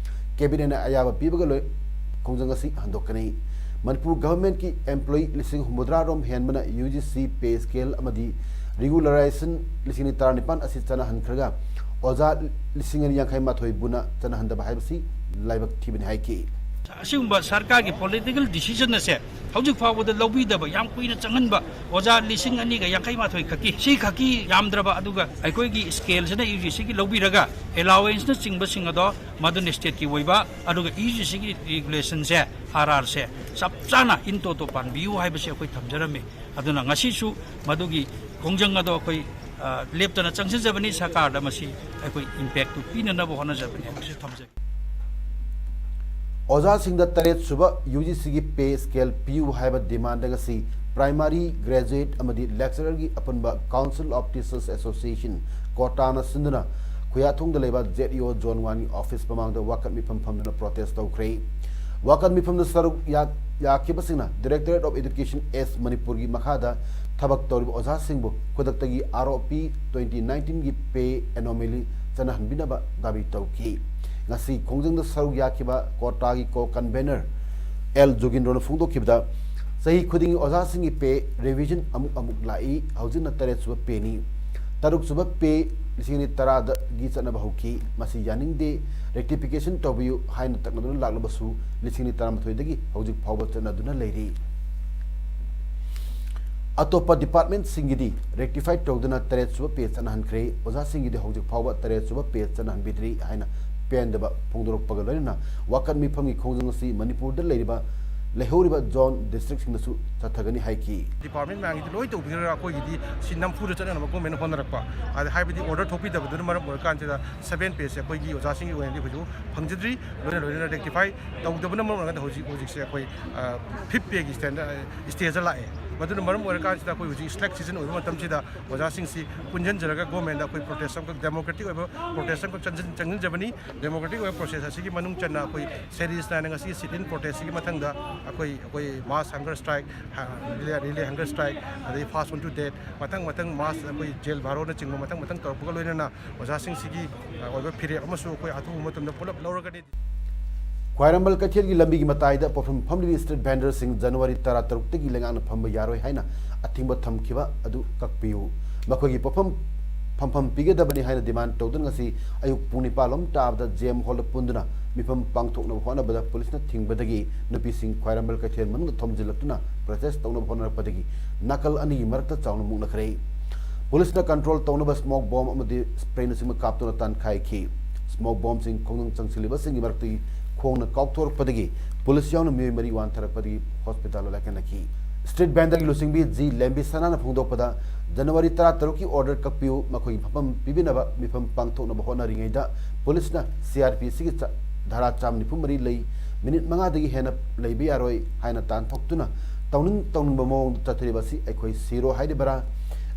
Cabinet-ꯅ ꯑꯌꯥꯕ ꯄꯤꯕꯒ ꯂꯣꯏ ꯈꯣꯡꯖꯪ ꯑꯁꯤ ꯍꯟꯗꯣꯛꯀꯅꯤ꯫ ꯃꯅꯤꯄꯨꯔ government-ꯀꯤ employee ꯂꯤꯁꯤꯡ ꯍꯨꯝꯐꯨꯇꯔꯥ ꯔꯣꯝ ꯍꯦꯟꯕꯅ UGC pay scale ꯑꯃꯗꯤ regularization ꯂꯤꯁꯤꯡ ꯑꯅꯤ ꯇꯔꯥꯅꯤꯄꯥꯟ ꯑꯁꯤ ꯆꯠꯅꯍꯟꯈ꯭ꯔꯒ ꯑꯣꯖꯥ ꯂꯤꯁꯤꯡ ꯑꯅꯤ ꯌꯥꯡꯈꯩ ꯃꯥꯊꯣꯏꯕꯨꯅ ꯆꯠꯅꯍꯟꯗꯕ ꯍꯥꯏꯕꯁꯤ ꯂꯥꯏꯕꯛ ꯊꯤꯕꯅꯤ ꯍꯥꯏꯈꯤ꯫ ꯑꯁꯤꯒꯨꯝꯕ ꯁꯔꯀꯥꯔꯒꯤ political decision ꯑꯁꯦ ꯍꯧꯖꯤꯛ ꯐꯥꯎꯕꯗ ꯂꯧꯕꯤꯗꯕ, ꯌꯥꯝ ꯀꯨꯏꯅ ꯆꯪꯍꯟꯕ, ꯑꯣꯖꯥ ꯂꯤꯁꯤꯡ ꯑꯅꯤꯒ ꯌꯥꯡꯈꯩ ꯃꯥꯊꯣꯏ ꯈꯛꯀꯤ, ꯁꯤ ꯈꯛꯀꯤ ꯌꯥꯝꯗ꯭ꯔꯕ, ꯑꯗꯨꯒ ꯑꯩꯈꯣꯏꯒꯤ scale-ꯁꯤꯅ UGC-ꯒꯤ ꯂꯧꯕꯤꯔꯒ allowance-ꯅꯆꯤꯡꯕꯁꯤꯡ ꯑꯗꯣ ꯃꯗꯨꯅ state-ꯀꯤ ꯑꯣꯏꯕ, ꯑꯗꯨꯒ UGC-ꯒꯤ regulation-ꯁꯦ, RR-ꯁꯦ ꯆꯞ ꯆꯥꯅ in toto ꯄꯥꯟꯕꯤꯌꯨ ꯍꯥꯏꯕꯁꯦ ꯑꯩꯈꯣꯏ ꯊꯝꯖꯔꯝꯃꯤ꯫ ꯑꯗꯨꯅ ꯉꯁꯤꯁꯨ ꯃꯗꯨꯒꯤ ꯈꯣꯡꯖꯪ ꯑꯗꯣ ꯑꯩꯈꯣꯏ, ꯑ, ꯂꯦꯞꯇꯅ ꯆꯪꯁꯤꯟꯖꯕꯅꯤ, ꯁꯔꯀꯥꯔꯗ ꯃꯁꯤ ꯑꯩꯈꯣꯏ impact-ꯇꯨ ꯄꯤꯅꯅꯕ ꯍꯣꯠꯅꯖꯕꯅꯤ ꯍꯥꯏꯕꯁꯤ ꯊꯝꯖꯒꯦ꯫ ꯑꯣꯖꯥꯁꯤꯡꯗ ꯇꯔꯦꯠ ꯁꯨꯕ UGC-ꯒꯤ pay scale ꯄꯤꯌꯨ ꯍꯥꯏꯕ demand ꯉꯁꯤ Primary, Graduate ꯑꯃꯗꯤ Lecturer-ꯒꯤ ꯑꯄꯨꯟꯕ Council of Teachers Association, ꯀꯣꯇꯥꯅ ꯁꯤꯟꯗꯨꯅ ꯈꯨꯌꯥꯊꯣꯡꯗ ꯂꯩꯕ ZEO Zone one-ꯒꯤ office ꯃꯃꯥꯡꯗ ꯋꯥꯀꯠ ꯃꯤꯐꯝ ꯐꯝꯗꯨꯅ protest ꯇꯧꯈ꯭ꯔꯦ꯫ ꯋꯥꯀꯠ ꯃꯤꯐꯝꯗ ꯁꯔꯨꯛ ꯌꯥ-, ꯌꯥꯈꯤꯕꯁꯤꯡꯅ Directorate of Education East ꯃꯅꯤꯄꯨꯔꯒꯤ ꯃꯈꯥꯗ ꯊꯕꯛ ꯇꯧꯔꯤꯕ ꯑꯣꯖꯥꯁꯤꯡꯕꯨ ꯈꯨꯗꯛꯇꯒꯤ ROP twenty nineteen-ꯒꯤ pay anomaly ꯆꯠꯅꯍꯟꯕꯤꯅꯕ ꯗꯥꯕꯤ ꯇꯧꯈꯤ꯫ ꯉꯁꯤ ꯈꯣꯡꯖꯪꯗ ꯁꯔꯨꯛ ꯌꯥꯈꯤꯕ ꯀꯣꯇꯥꯒꯤ co-convener ꯑꯦꯜ ꯖꯣꯒꯤꯟꯗ꯭ꯔꯣꯅ ꯐꯣꯡꯗꯣꯛꯈꯤꯕꯗ, ꯆꯍꯤ ꯈꯨꯗꯤꯡꯒꯤ ꯑꯣꯖꯥꯁꯤꯡꯒꯤ pay revision ꯑꯃꯨꯛ ꯑꯃꯨꯛ ꯂꯥꯛꯏ꯫ ꯍꯧꯖꯤꯛꯅ ꯇꯔꯦꯠ ꯁꯨꯕ pay-ꯅꯤ꯫ ꯇꯔꯨꯛ ꯁꯨꯕ pay ꯂꯤꯁꯤꯡ ꯑꯅꯤ ꯇꯔꯥꯗ ꯒꯤ ꯆꯠꯅꯕ ꯍꯧꯈꯤ꯫ ꯃꯁꯤ ꯌꯥꯅꯤꯡꯗꯦ, ꯔꯦꯛꯇꯤꯐꯤꯀꯦꯁꯟ ꯇꯧꯕꯤꯌꯨ ꯍꯥꯏꯅ ꯇꯛꯅꯗꯨꯅ ꯂꯥꯛꯂꯕꯁꯨ, ꯂꯤꯁꯤꯡ ꯑꯅꯤ ꯇꯔꯥꯃꯥꯊꯣꯏꯗꯒꯤ ꯍꯧꯖꯤꯛ ꯐꯥꯎꯕ ꯆꯠꯅꯗꯨꯅ ꯂꯩꯔꯤ꯫ ꯑꯇꯣꯞꯄ ꯗꯤꯄꯥꯔꯠꯃꯦꯟꯠꯁꯤꯡꯒꯤꯗꯤ ꯔꯦꯛꯇꯤꯐꯥꯏ ꯇꯧꯗꯨꯅ ꯇꯔꯦꯠ ꯁꯨꯕ ꯄꯦ ꯆꯠꯅꯍꯟꯈ꯭ꯔꯦ꯫ ꯑꯣꯖꯥꯁꯤꯡꯒꯤꯗꯤ ꯍꯧꯖꯤꯛ ꯐꯥꯎꯕ ꯇꯔꯦꯠ ꯁꯨꯕ ꯄꯦ ꯆꯠꯅꯍꯟꯕꯤꯗ꯭ꯔꯤ ꯍꯥꯏꯅ ꯄꯦꯟꯗꯕ ꯐꯣꯡꯗꯣꯔꯛꯄꯒ ꯂꯣꯏꯅꯅ ꯋꯥꯀꯠ ꯃꯤꯐꯝꯒꯤ ꯈꯣꯡꯖꯪ ꯑꯁꯤ ꯃꯅꯤꯄꯨꯔꯗ ꯂꯩꯔꯤꯕ, ꯂꯩꯍꯧꯔꯤꯕ ꯖꯣꯟ ꯗꯤꯁꯇ꯭ꯔꯤꯛꯁꯤꯡꯗꯁꯨ ꯆꯠꯊꯒꯅꯤ ꯍꯥꯏꯈꯤ꯫ ꯗꯤꯄꯥꯔꯠꯃꯦꯟꯠ ꯃꯌꯥꯝꯒꯤꯗꯤ ꯂꯣꯏ ꯇꯧꯕꯤꯔꯒ ꯑꯩꯈꯣꯏꯒꯤꯗꯤ ꯁꯤ ꯅꯝꯐꯨꯗ ꯆꯠꯅꯅꯕ ꯒꯣꯔꯃꯦꯟꯅ ꯍꯣꯠꯅꯔꯛꯄ, ꯑꯗ ꯍꯥꯏꯕꯗꯤ ꯑꯣꯔꯗꯔ ꯊꯣꯛꯄꯤꯗꯕꯗꯨꯅ ꯃꯔꯝ ꯑꯣꯏꯔꯀꯥꯟꯁꯤꯗ ꯁꯕꯦꯟ ꯄꯦꯁꯦ ꯑꯩꯈꯣꯏꯒꯤ ꯑꯣꯖꯥꯁꯤꯡꯒꯤ ꯑꯣꯏꯅꯗꯤ ꯍꯧꯖꯤꯛ ꯐꯪꯖꯗ꯭ꯔꯤ꯫ ꯂꯣꯏꯅ ꯂꯣꯏꯅꯅ ꯔꯦꯛꯇꯤꯐꯥꯏ ꯇꯧꯗꯕꯅ ꯃꯔꯝ ꯑꯣꯏꯔꯀꯥꯟꯗ ꯍꯧꯖꯤꯛ, ꯍꯧꯖꯤꯛꯁꯦ ꯑꯩꯈꯣꯏ, ꯑ, ꯐꯤꯐ ꯄꯦꯒꯤ ꯁ꯭ꯇꯦꯟꯗ-, ꯁ꯭ꯇꯦꯖꯇ ꯂꯥꯛꯑꯦ꯫ ꯃꯗꯨꯅ ꯃꯔꯝ ꯑꯣꯏꯔꯀꯥꯟꯁꯤꯗ ꯑꯩꯈꯣꯏ ꯍꯧꯖꯤꯛ ꯁ꯭ꯂꯦꯛ ꯁꯤꯖꯟ ꯑꯣꯏꯕ ꯃꯇꯝꯁꯤꯗ ꯑꯣꯖꯥꯁꯤꯡꯁꯤ ꯄꯨꯟꯁꯤꯟꯖꯔꯒ ꯒꯣꯔꯃꯦꯟꯗ ꯑꯩꯈꯣꯏ ꯄ꯭ꯔꯣꯇꯦꯁ ꯑꯃꯈꯛ, ꯗꯦꯃꯣꯀ꯭ꯔꯦꯇꯤꯛ ꯑꯣꯏꯕ ꯄ꯭ꯔꯣꯇꯦꯁ ꯑꯃꯈꯛ ꯆꯪꯁꯤꯟ-, ꯆꯪꯁꯤꯟꯖꯕꯅꯤ꯫ ꯗꯦꯃꯣꯀ꯭ꯔꯦꯇꯤꯛ ꯑꯣꯏꯕ ꯄ꯭ꯔꯣꯁꯦꯁ ꯑꯁꯤꯒꯤ ꯃꯅꯨꯡ ꯆꯟꯅ ꯑꯩꯈꯣꯏ ꯁꯦꯔꯤꯁ ꯅꯥꯏꯅ ꯉꯁꯤ ꯁꯤꯠ ꯏꯟ ꯄ꯭ꯔꯣꯇꯦꯁꯁꯤꯒꯤ ꯃꯊꯪꯗ ꯑꯩꯈꯣꯏ, ꯑꯩꯈꯣꯏ ꯃꯥꯁ ꯍꯪꯒꯔ ꯁ꯭ꯇ꯭ꯔꯥꯏꯛ, ꯍ-, ꯔꯤꯂꯦ, ꯔꯤꯂꯦ ꯍꯪꯒꯔ ꯁ꯭ꯇ꯭ꯔꯥꯏꯛ, ꯑꯗꯩ ꯐꯥꯁ ꯑꯣꯟ ꯇꯨ ꯗꯦꯠ, ꯃꯊꯪ ꯃꯊꯪ ꯃꯥꯁ ꯑꯩꯈꯣꯏ ꯖꯦꯜ ꯚꯥꯔꯣꯅꯆꯤꯡꯕ ꯃꯊꯪ ꯃꯊꯪ ꯇꯧꯔꯛꯄꯒ ꯂꯣꯏꯅꯅ ꯑꯣꯖꯥꯁꯤꯡꯁꯤꯒꯤ, ꯑ, ꯑꯣꯏꯕ ꯐꯤꯔꯦꯞ ꯑꯃꯁꯨ ꯑꯩꯈꯣꯏ ꯑꯊꯨꯕ ꯃꯇꯝꯗ ꯄꯨꯂꯞ ꯂꯧꯔꯒꯅꯤ꯫ ꯈ꯭ꯋꯥꯏꯔꯝꯕꯟ ꯀꯩꯊꯦꯜꯒꯤ ꯂꯝꯕꯤꯒꯤ ꯃꯇꯥꯏꯗ ꯄꯣꯠꯐꯝ ꯐꯝꯂꯤꯕ ꯁ꯭ꯇ꯭ꯔꯤꯠ ꯚꯦꯟꯗꯔꯁꯤꯡ ꯖꯅꯋꯥꯔꯤ ꯇꯔꯥꯇꯔꯨꯛꯇꯒꯤ ꯂꯩꯉꯥꯛꯅ ꯐꯝꯕ ꯌꯥꯔꯣꯏ ꯍꯥꯏꯅ ꯑꯊꯤꯡꯕ ꯊꯝꯈꯤꯕ ꯑꯗꯨ ꯀꯛꯄꯤꯌꯨ꯫ ꯃꯈꯣꯏꯒꯤ ꯄꯣꯠꯐꯝ ꯐꯝꯐꯝ ꯄꯤꯒꯗꯕꯅꯤ ꯍꯥꯏꯅ ꯗꯤꯃꯥꯟ ꯇꯧꯗꯨꯅ ꯉꯁꯤ ꯑꯌꯨꯛ ꯄꯨꯡ ꯅꯤꯄꯥꯟ ꯂꯣꯝ ꯇꯥꯕꯗ ꯖꯦ ꯑꯦꯝ ꯍꯣꯜꯗ ꯄꯨꯟꯗꯨꯅ ꯃꯤꯐꯝ ꯄꯥꯡꯊꯣꯛꯅꯕ ꯍꯣꯠꯅꯕꯗ ꯄꯨꯂꯤꯁꯅ ꯊꯤꯡꯕꯗꯒꯤ ꯅꯨꯄꯤꯁꯤꯡ ꯈ꯭ꯋꯥꯏꯔꯝꯕꯟ ꯀꯩꯊꯦꯜ ꯃꯅꯨꯡꯗ ꯊꯣꯝꯖꯤꯜꯂꯛꯇꯨꯅ ꯄ꯭ꯔꯣꯇꯦꯁ ꯇꯧꯅꯕ ꯍꯣꯠꯅꯔꯛꯄꯗꯒꯤ ꯅꯥꯀꯜ ꯑꯅꯤꯒꯤ ꯃꯔꯛꯇ ꯆꯥꯎꯅ ꯃꯨꯛꯅꯈ꯭ꯔꯦ꯫ ꯄꯨꯂꯤꯁꯅ ꯀꯟꯇ꯭ꯔꯣꯜ ꯇꯧꯅꯕ ꯁ꯭ꯃꯣꯛ ꯕꯣꯝ ꯑꯃꯗꯤ ꯁ꯭ꯄ꯭ꯔꯦꯅꯆꯤꯡꯕ ꯀꯥꯞꯇꯨꯅ ꯇꯥꯟꯈꯥꯏꯈꯤ꯫ ꯁ꯭ꯃꯣꯛ ꯕꯣꯝꯁꯤꯡ ꯈꯣꯡꯖꯪ ꯆꯪꯁꯤꯜꯂꯤꯕꯁꯤꯡꯒꯤ ꯃꯔꯛꯇꯒꯤ ꯈꯣꯡꯅ ꯀꯥꯎꯊꯣꯔꯛꯄꯗꯒꯤ ꯄꯨꯂꯤꯁ ꯌꯥꯎꯅ ꯃꯤꯑꯣꯏ ꯃꯔꯤ ꯋꯥꯟꯊꯔꯛꯄꯗꯒꯤ ꯍꯣꯁꯄꯤꯇꯥꯜꯗ ꯂꯥꯏꯀꯠꯅꯈꯤ꯫ ꯁ꯭ꯇ꯭ꯔꯤꯠ ꯚꯦꯟꯗꯔꯒꯤ ꯂꯨꯆꯤꯡꯕꯤ ꯖꯤ ꯂꯦꯝꯕꯤꯁꯅꯥꯅ ꯐꯣꯡꯗꯣꯛꯄꯗ, ꯖꯅꯋꯥꯔꯤ ꯇꯔꯥꯇꯔꯨꯛꯀꯤ ꯑꯣꯔꯗꯔ ꯀꯛꯄꯤꯌꯨ, ꯃꯈꯣꯏꯒꯤ ꯐꯝꯐꯝ ꯄꯤꯕꯤꯅꯕ ꯃꯤꯐꯝ ꯄꯥꯡꯊꯣꯛꯅꯕ ꯍꯣꯠꯅꯔꯤꯉꯩꯗ ꯄꯨꯂꯤꯁꯅ ꯁꯤ ꯑꯥꯔ ꯄꯤ ꯁꯤꯒꯤ ꯆ-, ꯙꯥꯔꯥ ꯆꯥꯝ ꯅꯤꯐꯨ ꯃꯔꯤ ꯂꯩ, ꯃꯤꯅꯤꯠ ꯃꯉꯥꯗꯒꯤ ꯍꯦꯟꯅ ꯂꯩꯕ ꯌꯥꯔꯣꯏ ꯍꯥꯏꯅ ꯇꯥꯟꯊꯣꯛꯇꯨꯅ ꯇꯧꯅꯤꯡ ꯇꯧꯅꯤꯡꯕ ꯃꯑꯣꯡꯗ ꯆꯠꯊꯔꯤꯕ ꯑꯁꯤ ꯑꯩꯈꯣꯏ ꯁꯤꯔꯣ ꯍꯥꯏꯔꯤꯕꯔꯥ,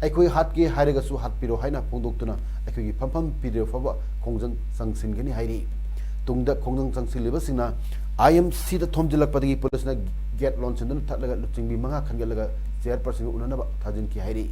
ꯑꯩꯈꯣꯏ ꯍꯥꯠꯀꯦ ꯍꯥꯏꯔꯒꯁꯨ ꯍꯥꯠꯄꯤꯔꯣ ꯍꯥꯏꯅ ꯐꯣꯡꯗꯣꯛꯇꯨꯅ ꯑꯩꯈꯣꯏꯒꯤ ꯐꯝꯐꯝ ꯄꯤꯗ꯭ꯔꯤꯕ ꯐꯥꯎꯕ ꯈꯣꯡꯖꯪ ꯆꯪꯁꯤꯟꯒꯅꯤ ꯍꯥꯏꯔꯤ꯫ ꯇꯨꯡꯗ ꯈꯣꯡꯖꯪ ꯆꯪꯁꯤꯜꯂꯤꯕꯁꯤꯡꯅ ꯑꯥꯏ ꯑꯦꯝ ꯁꯤꯗ ꯊꯣꯝꯖꯤꯜꯂꯛꯄꯗꯒꯤ ꯄꯨꯂꯤꯁꯅ ꯒꯦꯠ ꯂꯣꯟꯁꯤꯟꯗꯨꯅ ꯊꯠꯂꯒ ꯂꯨꯆꯤꯡꯕꯤ ꯃꯉꯥ ꯈꯟꯒꯠꯂꯒ ꯆꯦꯌꯔꯄꯔꯁꯟꯒ ꯎꯅꯅꯕ ꯊꯥꯖꯤꯟꯈꯤ ꯍꯥꯏꯔꯤ꯫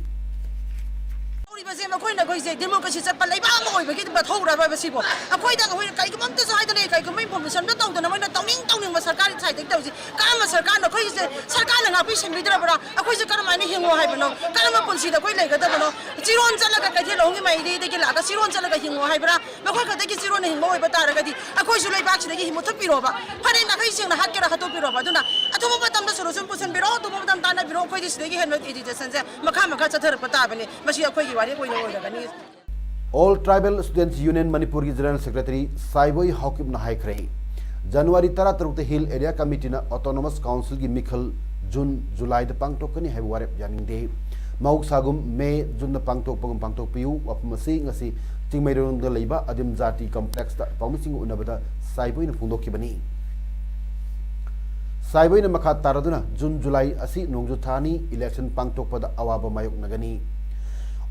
ꯁꯦ ꯃꯈꯣꯏꯅ ꯑꯩꯈꯣꯏꯁꯦ ꯗꯦꯃꯣꯀ꯭ꯔꯦꯁꯤ ꯆꯠꯄ ꯂꯩꯕꯥꯛ ꯑꯃ ꯑꯣꯏꯕꯒꯤ ꯃꯊꯧꯔꯕ ꯁꯤꯕꯨ ꯑꯩꯈꯣꯏꯗ ꯑꯩꯈꯣꯏꯅ ꯀꯩꯒꯨꯝꯕ ꯑꯝꯇꯁꯨ ꯍꯥꯏꯗꯅ ꯀꯩꯒꯨꯝꯕ ꯏꯟꯐꯣꯔꯃꯦꯁꯟ ꯑꯝꯇ ꯇꯧꯗꯅ ꯃꯣꯏꯅ ꯇꯧꯅꯤꯡ ꯇꯧꯅꯤꯡꯕ ꯁꯔꯀꯥꯔꯒꯤ ꯁꯥꯏꯠꯇꯒꯤ ꯇꯧꯔꯤꯁꯦ꯫ ꯀꯔꯝꯕ ꯁꯔꯀꯥꯔꯅ ꯑꯩꯈꯣꯏꯒꯤꯁꯦ ꯁꯔꯀꯥꯔꯅ ꯉꯥꯛꯄꯤ ꯁꯦꯟꯕꯤꯗ꯭ꯔꯕ꯭ꯔꯥ? ꯑꯩꯈꯣꯏꯁꯦ ꯀꯔꯝꯍꯥꯏꯅ ꯍꯤꯡꯉꯣ ꯍꯥꯏꯕꯅꯣ? ꯀꯔꯝꯕ ꯄꯨꯟꯁꯤꯗ ꯑꯩꯈꯣꯏ ꯂꯩꯒꯗꯕꯅꯣ? ꯆꯤꯔꯣꯟ ꯆꯠꯂꯒ ꯀꯩꯊꯦꯜ ꯂꯧꯍꯣꯡꯒꯤ ꯃꯥꯏꯀꯩꯗꯒꯤ ꯂꯥꯛꯑꯒ ꯆꯤꯔꯣꯟ ꯆꯠꯂꯒ ꯍꯤꯡꯉꯣ ꯍꯥꯏꯕ꯭ꯔꯥ? ꯃꯈꯣꯏ ꯈꯛꯇꯒꯤ ꯆꯤꯔꯣꯟꯅ ꯍꯤꯡꯕ ꯑꯣꯏꯕ ꯇꯥꯔꯒꯗꯤ ꯑꯩꯈꯣꯏꯁꯨ ꯂꯩꯕꯥꯛꯁꯤꯗꯒꯤ ꯃꯨꯊꯠꯄꯤꯔꯣꯕ꯫ ꯐꯔꯦ, ꯅꯥꯈꯩ ꯁꯦꯡꯅ ꯍꯥꯠꯀꯦꯔꯥ ꯍꯥꯠꯇꯣꯛꯄꯤꯔꯣꯕ꯫ ꯑꯗꯨꯅ ꯑꯊꯨꯕ ꯃꯇꯝꯗ ꯁꯣꯂꯨꯁꯟ ꯄꯨꯁꯤꯟꯕꯤꯔꯣ, ꯑꯊꯨꯕ ꯃꯇꯝ ꯇꯥꯟꯅꯕꯤꯔꯣ꯫ ꯑꯩꯈꯣꯏꯗꯤ ꯁꯤꯗꯒꯤ ꯍꯦꯟꯕ ꯑꯦꯖꯤꯇꯦꯁꯟꯁꯦ ꯃꯈꯥ ꯃꯈꯥ ꯆꯠꯊꯔꯛꯄ ꯇꯥꯕꯅꯤ꯫ ꯃꯁꯤ ꯑꯩꯈꯣꯏꯒꯤ ꯋꯥꯔꯦꯞ ꯑꯣꯏꯅ ꯑꯣꯏꯔꯒꯅꯤ꯫ All Tribal Students Union ꯃꯅꯤꯄꯨꯔꯒꯤ General Secretary ꯁꯥꯏꯕꯣꯏ ꯍꯥꯎꯀꯤꯞꯅ ꯍꯥꯏꯈ꯭ꯔꯦ, ꯖꯅꯋꯥꯔꯤ ꯇꯔꯥꯇꯔꯨꯛꯇ Hill Area Committeeꯅ Autonomous Councilꯒꯤ ꯃꯤꯈꯜ ꯖꯨꯟ, ꯖꯨꯂꯥꯏꯗ ꯄꯥꯡꯊꯣꯛꯀꯅꯤ ꯍꯥꯏꯕ ꯋꯥꯔꯦꯞ ꯌꯥꯅꯤꯡꯗꯦ꯫ ꯃꯍꯧꯁꯥꯒꯨꯝ ꯃꯦ, ꯖꯨꯟꯗ ꯄꯥꯡꯊꯣꯛꯄꯒꯨꯝ ꯄꯥꯡꯊꯣꯛꯄꯤꯌꯨ꯫ ꯋꯥꯐꯝ ꯑꯁꯤ ꯉꯁꯤ ꯆꯤꯡꯃꯩꯔꯣꯡꯗ ꯂꯩꯕ ꯑꯗꯤꯝ ꯖꯥꯇꯤ ꯀꯝꯄ꯭ꯂꯦꯛꯁꯇ ꯄꯥꯎꯃꯤꯁꯤꯡꯒ ꯎꯅꯕꯗ ꯁꯥꯏꯕꯣꯏꯅ ꯐꯣꯡꯗꯣꯛꯈꯤꯕꯅꯤ꯫ ꯁꯥꯏꯕꯣꯏꯅ ꯃꯈꯥ ꯇꯥꯔꯗꯨꯅ ꯖꯨꯟ, ꯖꯨꯂꯥꯏ ꯑꯁꯤ ꯅꯣꯡꯖꯨ ꯊꯥꯅꯤ, ꯏꯂꯦꯛꯁꯟ ꯄꯥꯡꯊꯣꯛꯄꯗ ꯑꯋꯥꯕ ꯃꯥꯌꯣꯛꯅꯒꯅꯤ꯫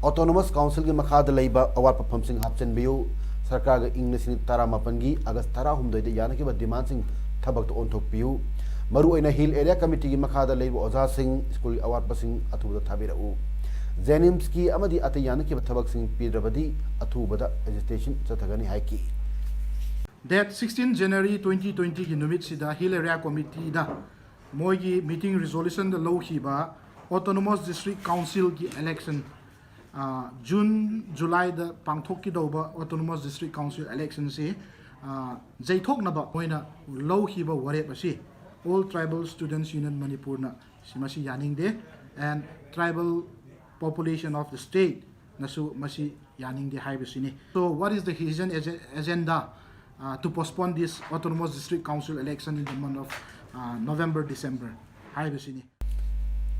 Autonomous Councilꯒꯤ ꯃꯈꯥꯗ ꯂꯩꯕ ꯑꯋꯥꯠꯄ ꯐꯝꯁꯤꯡ ꯍꯥꯞꯆꯤꯟꯕꯤꯌꯨ꯫ ꯁꯔꯀꯥꯔꯒ ꯏꯪ ꯂꯤꯁꯤꯡ ꯇꯔꯥꯃꯥꯄꯟꯒꯤ ꯑꯥꯒꯁ ꯇꯔꯥꯍꯨꯝꯗꯣꯏꯗ ꯌꯥꯅꯈꯤꯕ ꯗꯤꯃꯥꯟꯁꯤꯡ ꯊꯕꯛꯇ ꯑꯣꯟꯊꯣꯛꯄꯤꯌꯨ꯫ ꯃꯔꯨꯑꯣꯏꯅ Hill Area Committeeꯒꯤ ꯃꯈꯥꯗ ꯂꯩꯕ ꯑꯣꯖꯥꯁꯤꯡ, ꯁ꯭ꯀꯨꯜꯒꯤ ꯑꯋꯥꯠꯄꯁꯤꯡ ꯑꯊꯨꯕꯗ ꯊꯥꯕꯤꯔꯛꯎ꯫ ꯖꯦꯅꯤꯝꯁꯀꯤ ꯑꯃꯗꯤ ꯑꯇꯩ ꯌꯥꯅꯈꯤꯕ ꯊꯕꯛꯁꯤꯡ ꯄꯤꯗ꯭ꯔꯕꯗꯤ ꯑꯊꯨꯕꯗ ꯑꯦꯖꯤꯇꯦꯁꯟ ꯆꯠꯊꯒꯅꯤ ꯍꯥꯏꯈꯤ꯫ Date sixteen January twenty twentyꯒꯤ ꯅꯨꯃꯤꯠꯁꯤꯗ Hill Area Committeeꯗ ꯃꯣꯏꯒꯤ meeting resolutionꯗ ꯂꯧꯈꯤꯕ Autonomous District Councilꯒꯤ election ꯖꯨꯟ, ꯖꯨꯂꯥꯏꯗ ꯄꯥꯡꯊꯣꯛꯀꯗꯧꯕ Autonomous District Council electionꯁꯤ ꯌꯩꯊꯣꯛꯅꯕ ꯃꯣꯏꯅ ꯂꯧꯈꯤꯕ ꯋꯥꯔꯦꯞ ꯑꯁꯤ All Tribal Students Union ꯃꯅꯤꯄꯨꯔꯅ ꯃꯁꯤ ꯌꯥꯅꯤꯡꯗꯦ, and tribal population of the stateꯅꯁꯨ ꯃꯁꯤ ꯌꯥꯅꯤꯡꯗꯦ ꯍꯥꯏꯕꯁꯤꯅꯤ꯫ So what is the hidden agenda to postpone this Autonomous District Council election in the month of November, December ꯍꯥꯏꯕꯁꯤꯅꯤ꯫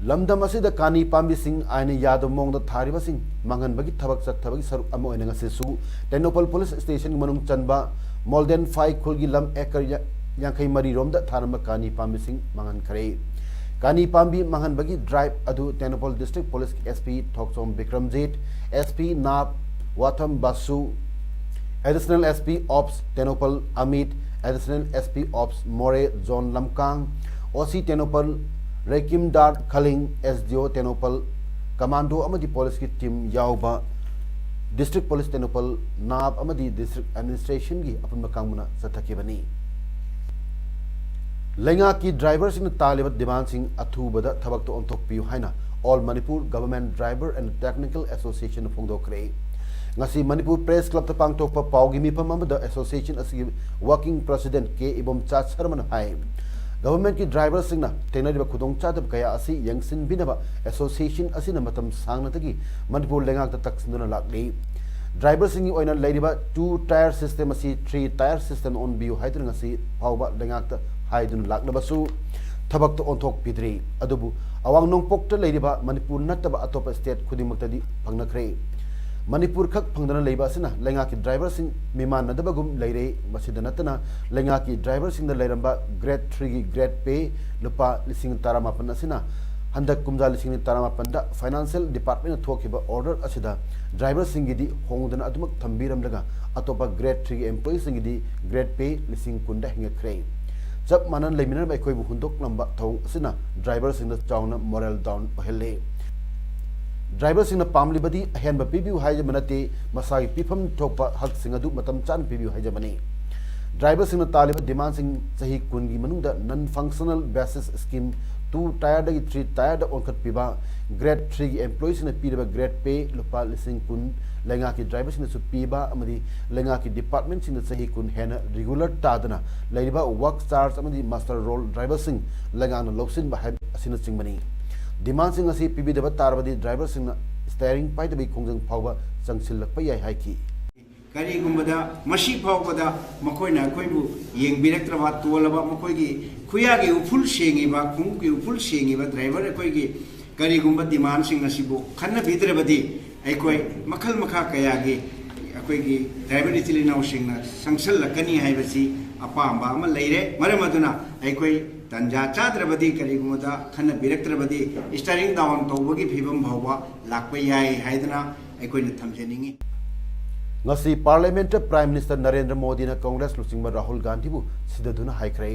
ꯂꯝꯗꯝ ꯑꯁꯤꯗ ꯀꯥꯅꯤ ꯄꯥꯝꯕꯤꯁꯤꯡ ꯑꯥꯏꯟꯅ ꯌꯥꯗꯕ ꯃꯑꯣꯡꯗ ꯊꯥꯔꯤꯕꯁꯤꯡ ꯃꯥꯡꯍꯟꯕꯒꯤ ꯊꯕꯛ ꯆꯠꯊꯕꯒꯤ ꯁꯔꯨꯛ ꯑꯃ ꯑꯣꯏꯅ ꯉꯁꯤꯁꯨ ꯇꯦꯡꯅꯧꯄꯜ ꯄꯨꯂꯤꯁ ꯁ꯭ꯇꯦꯁꯟꯒꯤ ꯃꯅꯨꯡ ꯆꯟꯕ ꯃꯣꯜꯗꯦꯟꯐꯥꯏ ꯈꯨꯜꯒꯤ ꯂꯝ ꯑꯦꯀꯔ ꯌꯥꯡꯈꯩ ꯃꯔꯤ ꯔꯣꯝꯗ ꯊꯥꯔꯝꯕ ꯀꯥꯅꯤ ꯄꯥꯝꯕꯤꯁꯤꯡ ꯃꯥꯡꯍꯟꯈ꯭ꯔꯦ꯫ ꯀꯥꯅꯤ ꯄꯥꯝꯕꯤ ꯃꯥꯡꯍꯟꯕꯒꯤ ꯗ꯭ꯔꯥꯏꯚ ꯑꯗꯨ ꯇꯦꯡꯅꯧꯄꯜ ꯗꯤꯁꯇ꯭ꯔꯤꯛ ꯄꯨꯂꯤꯁꯀꯤ SP Thokchom Bikramjit, SP Nap Watham Basu, Additional SP Ops Tengnoupal Amit, Additional SP Ops Moreh zone Lamkang, OC Tengnoupal Rekimdar Khaling, SDO Tengnoupal commando ꯑꯃꯗꯤ ꯄꯨꯂꯤꯁꯀꯤ ꯇꯤꯝ ꯌꯥꯎꯕ ꯗꯤꯁꯇ꯭ꯔꯤꯛ ꯄꯨꯂꯤꯁ ꯇꯦꯡꯅꯧꯄꯜ, ꯅꯥꯞ ꯑꯃꯗꯤ ꯗꯤꯁꯇ꯭ꯔꯤꯛ ꯑꯦꯗꯃꯤꯅꯤꯁꯇ꯭ꯔꯦꯁꯟꯒꯤ ꯑꯄꯨꯟꯕ ꯀꯥꯡꯕꯨꯅ ꯆꯠꯊꯈꯤꯕꯅꯤ꯫ ꯂꯩꯉꯥꯛꯀꯤ ꯗ꯭ꯔꯥꯏꯚꯔꯁꯤꯡꯅ ꯇꯥꯜꯂꯤꯕ ꯗꯤꯃꯥꯟꯁꯤꯡ ꯑꯊꯨꯕꯗ ꯊꯕꯛꯇ ꯑꯣꯟꯊꯣꯛꯄꯤꯌꯨ ꯍꯥꯏꯅ All Manipur Government Driver and Technical Association ꯐꯣꯡꯗꯣꯛꯈ꯭ꯔꯦ꯫ ꯉꯁꯤ ꯃꯅꯤꯄꯨꯔ ꯄ꯭ꯔꯦꯁ ꯀ꯭ꯂꯕꯇ ꯄꯥꯡꯊꯣꯛꯄ ꯄꯥꯎꯒꯤ ꯃꯤꯐꯝ ꯑꯃꯗ ꯑꯦꯁꯣꯁꯤꯌꯦꯁꯟ ꯑꯁꯤꯒꯤ ꯋꯥꯔꯀꯤꯡ ꯄ꯭ꯔꯦꯁꯤꯗꯦꯟꯠ ꯀꯦ ꯏꯕꯣꯝꯆꯥ ꯁꯔꯃꯅ ꯍꯥꯏ, ꯒꯚꯔꯟꯃꯦꯟꯠꯀꯤ ꯗ꯭ꯔꯥꯏꯚꯔꯁꯤꯡꯅ ꯊꯦꯡꯅꯔꯤꯕ ꯈꯨꯗꯣꯡꯆꯥꯗꯕ ꯀꯌꯥ ꯑꯁꯤ ꯌꯦꯡꯁꯤꯟꯕꯤꯅꯕ ꯑꯦꯁꯣꯁꯤꯌꯦꯁꯟ ꯑꯁꯤꯅ ꯃꯇꯝ ꯁꯥꯡꯅꯗꯒꯤ ꯃꯅꯤꯄꯨꯔ ꯂꯩꯉꯥꯛꯇ ꯇꯛꯁꯤꯟꯗꯨꯅ ꯂꯥꯛꯂꯤ꯫ ꯗ꯭ꯔꯥꯏꯚꯔꯁꯤꯡꯒꯤ ꯑꯣꯏꯅ ꯂꯩꯔꯤꯕ two tier system ꯑꯁꯤ three tier system ꯑꯣꯟꯕꯤꯌꯨ ꯍꯥꯏꯗꯨꯅ ꯉꯁꯤ ꯐꯥꯎꯕ ꯂꯩꯉꯥꯛꯇ ꯍꯥꯏꯗꯨꯅ ꯂꯥꯛꯂꯕꯁꯨ ꯊꯕꯛꯇ ꯑꯣꯟꯊꯣꯛꯄꯤꯗ꯭ꯔꯤ꯫ ꯑꯗꯨꯕꯨ ꯑꯋꯥꯡ ꯅꯣꯡꯄꯣꯛꯇ ꯂꯩꯔꯤꯕ ꯃꯅꯤꯄꯨꯔ ꯅꯠꯇꯕ ꯑꯇꯣꯞꯄ ꯁ꯭ꯇꯦꯠ ꯈꯨꯗꯤꯡꯃꯛꯇꯗꯤ ꯐꯪꯅꯈ꯭ꯔꯦ꯫ ꯃꯅꯤꯄꯨꯔ ꯈꯛ ꯐꯪꯗꯅ ꯂꯩꯕ ꯑꯁꯤꯅ ꯂꯩꯉꯥꯛꯀꯤ ꯗ꯭ꯔꯥꯏꯚꯔꯁꯤꯡ ꯃꯤꯃꯥꯟꯅꯗꯕꯒꯨꯝ ꯂꯩꯔꯦ꯫ ꯃꯁꯤꯗ ꯅꯠꯇꯅ ꯂꯩꯉꯥꯛꯀꯤ ꯗ꯭ꯔꯥꯏꯚꯔꯁꯤꯡꯗ ꯂꯩꯔꯝꯕ grade threeꯒꯤ grade pay ꯂꯨꯄꯥ ꯂꯤꯁꯤꯡ ꯇꯔꯥꯃꯥꯄꯟ ꯑꯁꯤꯅ ꯍꯟꯗꯛ ꯀꯨꯝꯖꯥ ꯂꯤꯁꯤꯡ ꯑꯅꯤ ꯇꯔꯥꯃꯥꯄꯟꯗ ꯐꯥꯏꯅꯥꯟꯁꯤꯌꯦꯜ ꯗꯤꯄꯥꯔꯠꯃꯦꯟꯠꯅ ꯊꯣꯛꯈꯤꯕ ꯑꯣꯔꯗꯔ ꯑꯁꯤꯗ ꯗ꯭ꯔꯥꯏꯚꯔꯁꯤꯡꯒꯤꯗꯤ ꯍꯣꯡꯗꯅ ꯑꯗꯨꯃꯛ ꯊꯝꯕꯤꯔꯝꯂꯒ ꯑꯇꯣꯞꯄ grade threeꯒꯤ employeeꯁꯤꯡꯒꯤꯗꯤ grade pay ꯂꯤꯁꯤꯡ ꯀꯨꯟꯗ ꯍꯦꯟꯒꯠꯈ꯭ꯔꯦ꯫ ꯆꯞ ꯃꯥꯟꯅꯅ ꯂꯩꯃꯤꯟꯅꯔꯝꯕ ꯑꯩꯈꯣꯏꯕꯨ ꯍꯨꯟꯗꯣꯛꯂꯝꯕ ꯊꯧꯑꯣꯡ ꯑꯁꯤꯅ ꯗ꯭ꯔꯥꯏꯚꯔꯁꯤꯡꯗ ꯆꯥꯎꯅ moral down ꯑꯣꯏꯍꯜꯂꯦ꯫ ꯗ꯭ꯔꯥꯏꯚꯔꯁꯤꯡꯅ ꯄꯥꯝꯂꯤꯕꯗꯤ ꯑꯍꯦꯟꯕ ꯄꯤꯕꯤꯌꯨ ꯍꯥꯏꯖꯕ ꯅꯠꯇꯦ, ꯃꯁꯥꯒꯤ ꯄꯤꯐꯝ ꯊꯣꯛꯄ ꯍꯛꯁꯤꯡ ꯑꯗꯨ ꯃꯇꯝ ꯆꯥꯅ ꯄꯤꯕꯤꯌꯨ ꯍꯥꯏꯖꯕꯅꯤ꯫ ꯗ꯭ꯔꯥꯏꯚꯔꯁꯤꯡꯅ ꯇꯥꯜꯂꯤꯕ ꯗꯤꯃꯥꯟꯁꯤꯡ ꯆꯍꯤ ꯀꯨꯟꯒꯤ ꯃꯅꯨꯡꯗ non functional basis scheme two tireꯗꯒꯤ three tireꯗ ꯑꯣꯟꯈꯠꯄꯤꯕ, grade threeꯒꯤ employeeꯁꯤꯡꯅ ꯄꯤꯔꯤꯕ grade pay ꯂꯨꯄꯥ ꯂꯤꯁꯤꯡ ꯀꯨꯟ ꯂꯩꯉꯥꯛꯀꯤ ꯗ꯭ꯔꯥꯏꯚꯔꯁꯤꯡꯗꯁꯨ ꯄꯤꯕ ꯑꯃꯗꯤ ꯂꯩꯉꯥꯛꯀꯤ departmentꯁꯤꯡꯗ ꯆꯍꯤ ꯀꯨꯟ ꯍꯦꯟꯅ regular ꯇꯥꯗꯅ ꯂꯩꯔꯤꯕ work charge ꯑꯃꯗꯤ muster roll ꯗ꯭ꯔꯥꯏꯚꯔꯁꯤꯡ ꯂꯩꯉꯥꯛꯅ ꯂꯧꯁꯤꯟꯕ ꯍꯥꯏꯕ ꯑꯁꯤꯅꯆꯤꯡꯕꯅꯤ꯫ ꯗꯤꯃꯥꯟꯁꯤꯡ ꯑꯁꯤ ꯄꯤꯕꯤꯗꯕ ꯇꯥꯔꯕꯗꯤ ꯗ꯭ꯔꯥꯏꯚꯔꯁꯤꯡꯅ steering ꯄꯥꯏꯗꯕꯒꯤ ꯈꯣꯡꯖꯪ ꯐꯥꯎꯕ ꯆꯪꯁꯤꯜꯂꯛꯄ ꯌꯥꯏ ꯍꯥꯏꯈꯤ꯫ ꯀꯔꯤꯒꯨꯝꯕꯗ ꯃꯁꯤ ꯐꯥꯎꯕꯗ ꯃꯈꯣꯏꯅ ꯑꯩꯈꯣꯏꯕꯨ ꯌꯦꯡꯕꯤꯔꯛꯇ꯭ꯔꯕ, ꯇꯣꯜꯂꯕ ꯃꯈꯣꯏꯒꯤ ꯈꯨꯌꯥꯒꯤ ꯎꯐꯨꯜ ꯁꯦꯡꯉꯤꯕ, ꯈꯣꯡꯎꯞꯀꯤ ꯎꯐꯨꯜ ꯁꯦꯡꯉꯤꯕ ꯗ꯭ꯔꯥꯏꯚꯔ ꯑꯩꯈꯣꯏꯒꯤ ꯀꯔꯤꯒꯨꯝꯕ ꯗꯤꯃꯥꯟꯁꯤꯡ ꯑꯁꯤꯕꯨ ꯈꯟꯅꯕꯤꯗ꯭ꯔꯕꯗꯤ ꯑꯩꯈꯣꯏ ꯃꯈꯜ ꯃꯈꯥ ꯀꯌꯥꯒꯤ ꯑꯩꯈꯣꯏꯒꯤ ꯗ꯭ꯔꯥꯏꯚꯔ ꯏꯆꯤꯜ ꯏꯅꯥꯎꯁꯤꯡꯅ ꯆꯪꯁꯤꯜꯂꯛꯀꯅꯤ ꯍꯥꯏꯕꯁꯤ ꯑꯄꯥꯝꯕ ꯑꯃ ꯂꯩꯔꯦ꯫ ꯃꯔꯝ ꯑꯗꯨꯅ ꯑꯩꯈꯣꯏ ꯇꯟꯖꯥ ꯆꯥꯗ꯭ꯔꯕꯗꯤ, ꯀꯔꯤꯒꯨꯝꯕꯗ ꯈꯟꯅꯕꯤꯔꯛꯇ꯭ꯔꯕꯗꯤ steering down ꯇꯧꯕꯒꯤ ꯐꯤꯕꯝ ꯐꯥꯎꯕ ꯂꯥꯛꯄ ꯌꯥꯏ ꯍꯥꯏꯗꯅ ꯑꯩꯈꯣꯏꯅ ꯊꯝꯖꯅꯤꯡꯏ꯫ ꯉꯁꯤ ꯄꯥꯔꯂꯤꯌꯥꯃꯦꯟꯠꯇ ꯄ꯭ꯔꯥꯏꯝ ꯃꯤꯅꯤꯁꯇꯔ ꯅꯔꯦꯟꯗ꯭ꯔ ꯃꯣꯗꯤꯅ ꯀꯪꯒ꯭ꯔꯦꯁ ꯂꯨꯆꯤꯡꯕ ꯔꯥꯍꯨꯜ ꯒꯥꯟꯙꯤꯕꯨ ꯁꯤꯗꯗꯨꯅ ꯍꯥꯏꯈ꯭ꯔꯦ꯫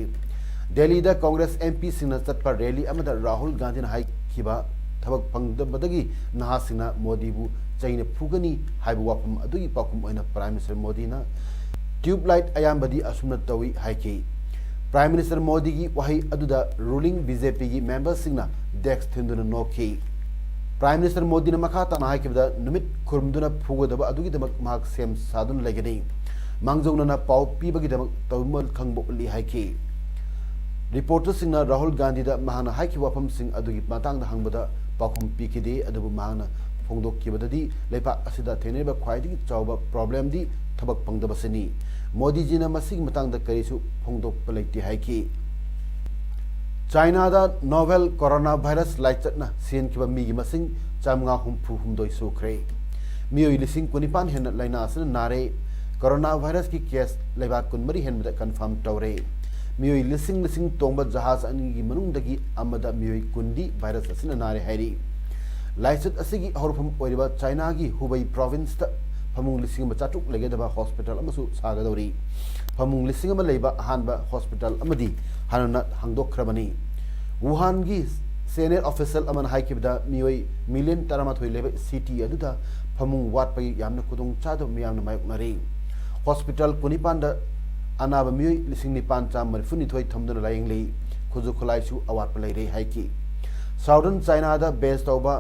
ꯗꯦꯜꯂꯤꯗ ꯀꯪꯒ꯭ꯔꯦꯁ MPꯁꯤꯡꯅ ꯆꯠꯄ ꯔꯦꯂꯤ ꯑꯃꯗ ꯔꯥꯍꯨꯜ ꯒꯥꯟꯙꯤꯅ ꯍꯥꯏꯈꯤꯕ, ꯊꯕꯛ ꯐꯪꯗꯕꯗꯒꯤ ꯅꯍꯥꯁꯤꯡꯅ ꯃꯣꯗꯤꯕꯨ ꯆꯩꯅ ꯐꯨꯒꯅꯤ ꯍꯥꯏꯕ ꯋꯥꯐꯝ ꯑꯗꯨꯒꯤ ꯄꯥꯎꯈꯨꯝ ꯑꯣꯏꯅ Prime Minister ꯃꯣꯗꯤꯅ, "Tube light ꯑꯌꯥꯝꯕꯗꯤ ꯑꯁꯨꯝꯅ ꯇꯧꯏ" ꯍꯥꯏꯈꯤ꯫ Prime Minister ꯃꯣꯗꯤꯒꯤ ꯋꯥꯍꯩ ꯑꯗꯨꯗ ruling BJPꯒꯤ memberꯁꯤꯡꯅ desk ꯊꯤꯟꯗꯨꯅ ꯅꯣꯛꯈꯤ꯫ Prime Minister ꯃꯣꯗꯤꯅ ꯃꯈꯥ ꯇꯥꯅ ꯍꯥꯏꯈꯤꯕꯗ, ꯅꯨꯃꯤꯠ ꯈꯨꯔꯨꯝꯗꯨꯅ ꯐꯨꯒꯗꯕ ꯑꯗꯨꯒꯤꯗꯃꯛ ꯃꯍꯥꯛ ꯁꯦꯝ ꯁꯥꯗꯨꯅ ꯂꯩꯒꯅꯤ꯫ ꯃꯥꯡꯖꯧꯅꯅ ꯄꯥꯎ ꯄꯤꯕꯒꯤꯗꯃꯛ ꯇꯧꯕ ꯈꯪꯕ ꯎꯠꯂꯤ ꯍꯥꯏꯈꯤ꯫ Reporterꯁꯤꯡꯅ ꯔꯥꯍꯨꯜ ꯒꯥꯟꯙꯤꯗ ꯃꯍꯥꯛꯅ ꯍꯥꯏꯈꯤꯕ ꯋꯥꯐꯝꯁꯤꯡ ꯑꯗꯨꯒꯤ ꯃꯇꯥꯡꯗ ꯍꯪꯕꯗ ꯄꯥꯎꯈꯨꯝ ꯄꯤꯈꯤꯗꯦ, ꯑꯗꯨꯕꯨ ꯃꯍꯥꯛꯅ ꯐꯣꯡꯗꯣꯛꯈꯤꯕꯗꯗꯤ ꯂꯩꯕꯥꯛ ꯑꯁꯤꯗ ꯊꯦꯡꯅꯔꯤꯕ ꯈ꯭ꯋꯥꯏꯗꯒꯤ ꯆꯥꯎꯕ problemꯗꯤ ꯊꯕꯛ ꯐꯪꯗꯕꯁꯤꯅꯤ꯫ ꯃꯣꯗꯤꯖꯤꯅ ꯃꯁꯤꯒꯤ ꯃꯇꯥꯡꯗ ꯀꯔꯤꯁꯨ ꯐꯣꯡꯗꯣꯛꯄ ꯂꯩꯇꯦ ꯍꯥꯏꯈꯤ꯫ ꯆꯥꯏꯅꯥꯗ novel coronavirus ꯂꯥꯏꯆꯠꯅ ꯁꯤꯍꯟꯈꯤꯕ ꯃꯤꯒꯤ ꯃꯁꯤꯡ ꯆꯥꯃꯉꯥ ꯍꯨꯝꯐꯨ ꯍꯨꯝꯗꯣꯏ ꯁꯨꯈ꯭ꯔꯦ꯫ ꯃꯤꯑꯣꯏ ꯂꯤꯁꯤꯡ ꯀꯨꯟꯅꯤꯄꯥꯟ ꯍꯦꯟꯅ ꯂꯥꯏꯅꯥ ꯑꯁꯤꯅ ꯅꯥꯔꯦ꯫ Coronavirusꯀꯤ case ꯂꯩꯕꯥꯛ ꯀꯨꯟꯃꯔꯤ ꯍꯦꯟꯕꯗ confirm ꯇꯧꯔꯦ꯫ ꯃꯤꯑꯣꯏ ꯂꯤꯁꯤꯡ ꯂꯤꯁꯤꯡ ꯇꯣꯡꯕ ꯖꯍꯥꯖ ꯑꯅꯤꯒꯤ ꯃꯅꯨꯡꯗꯒꯤ ꯑꯃꯗ ꯃꯤꯑꯣꯏ ꯀꯨꯟꯗꯤ virus ꯑꯁꯤꯅ ꯅꯥꯔꯦ ꯍꯥꯏꯔꯤ꯫ ꯂꯥꯏꯆꯠ ꯑꯁꯤꯒꯤ ꯍꯧꯔꯛꯐꯝ ꯑꯣꯏꯔꯤꯕ ꯆꯥꯏꯅꯥꯒꯤ ꯍꯨꯕꯩ provinceꯇ ꯐꯃꯨꯡ ꯂꯤꯁꯤꯡ ꯑꯃ ꯆꯥꯇ꯭ꯔꯨꯛ ꯂꯩꯒꯗꯕ hospital ꯑꯃꯁꯨ ꯁꯥꯒꯗꯧꯔꯤ꯫ ꯐꯃꯨꯡ ꯂꯤꯁꯤꯡ ꯑꯃ ꯂꯩꯕ ꯑꯍꯥꯟꯕ hospital ꯑꯃꯗꯤ ꯍꯥꯟꯅꯅ ꯍꯥꯡꯗꯣꯛꯈ꯭ꯔꯕꯅꯤ꯫ ꯋꯨꯍꯥꯟꯒꯤ CNN official ꯑꯃꯅ ꯍꯥꯏꯈꯤꯕꯗ, ꯃꯤꯑꯣꯏ million ꯇꯔꯥꯃꯥꯊꯣꯏ ꯂꯩꯕ city ꯑꯗꯨꯗ ꯐꯃꯨꯡ ꯋꯥꯠꯄꯒꯤ ꯌꯥꯝꯅ ꯈꯨꯗꯣꯡ ꯆꯥꯗꯕ ꯃꯤꯌꯥꯝꯅ ꯃꯥꯌꯣꯛꯅꯔꯤ꯫ Hospital ꯀꯨꯟꯅꯤꯄꯥꯟꯗ ꯑꯅꯥꯕ ꯃꯤꯑꯣꯏ ꯂꯤꯁꯤꯡ ꯅꯤꯄꯥꯟ ꯆꯥꯝꯃ ꯃꯔꯤꯐꯨꯅꯤꯊꯣꯏ ꯊꯝꯗꯨꯅ ꯂꯥꯌꯦꯡꯂꯤ꯫ ꯈꯨꯠꯁꯨ ꯈꯨꯠꯂꯥꯏꯁꯨ ꯑꯋꯥꯠꯄ ꯂꯩꯔꯦ ꯍꯥꯏꯈꯤ꯫ Southern Chinaꯗ base ꯇꯧꯕ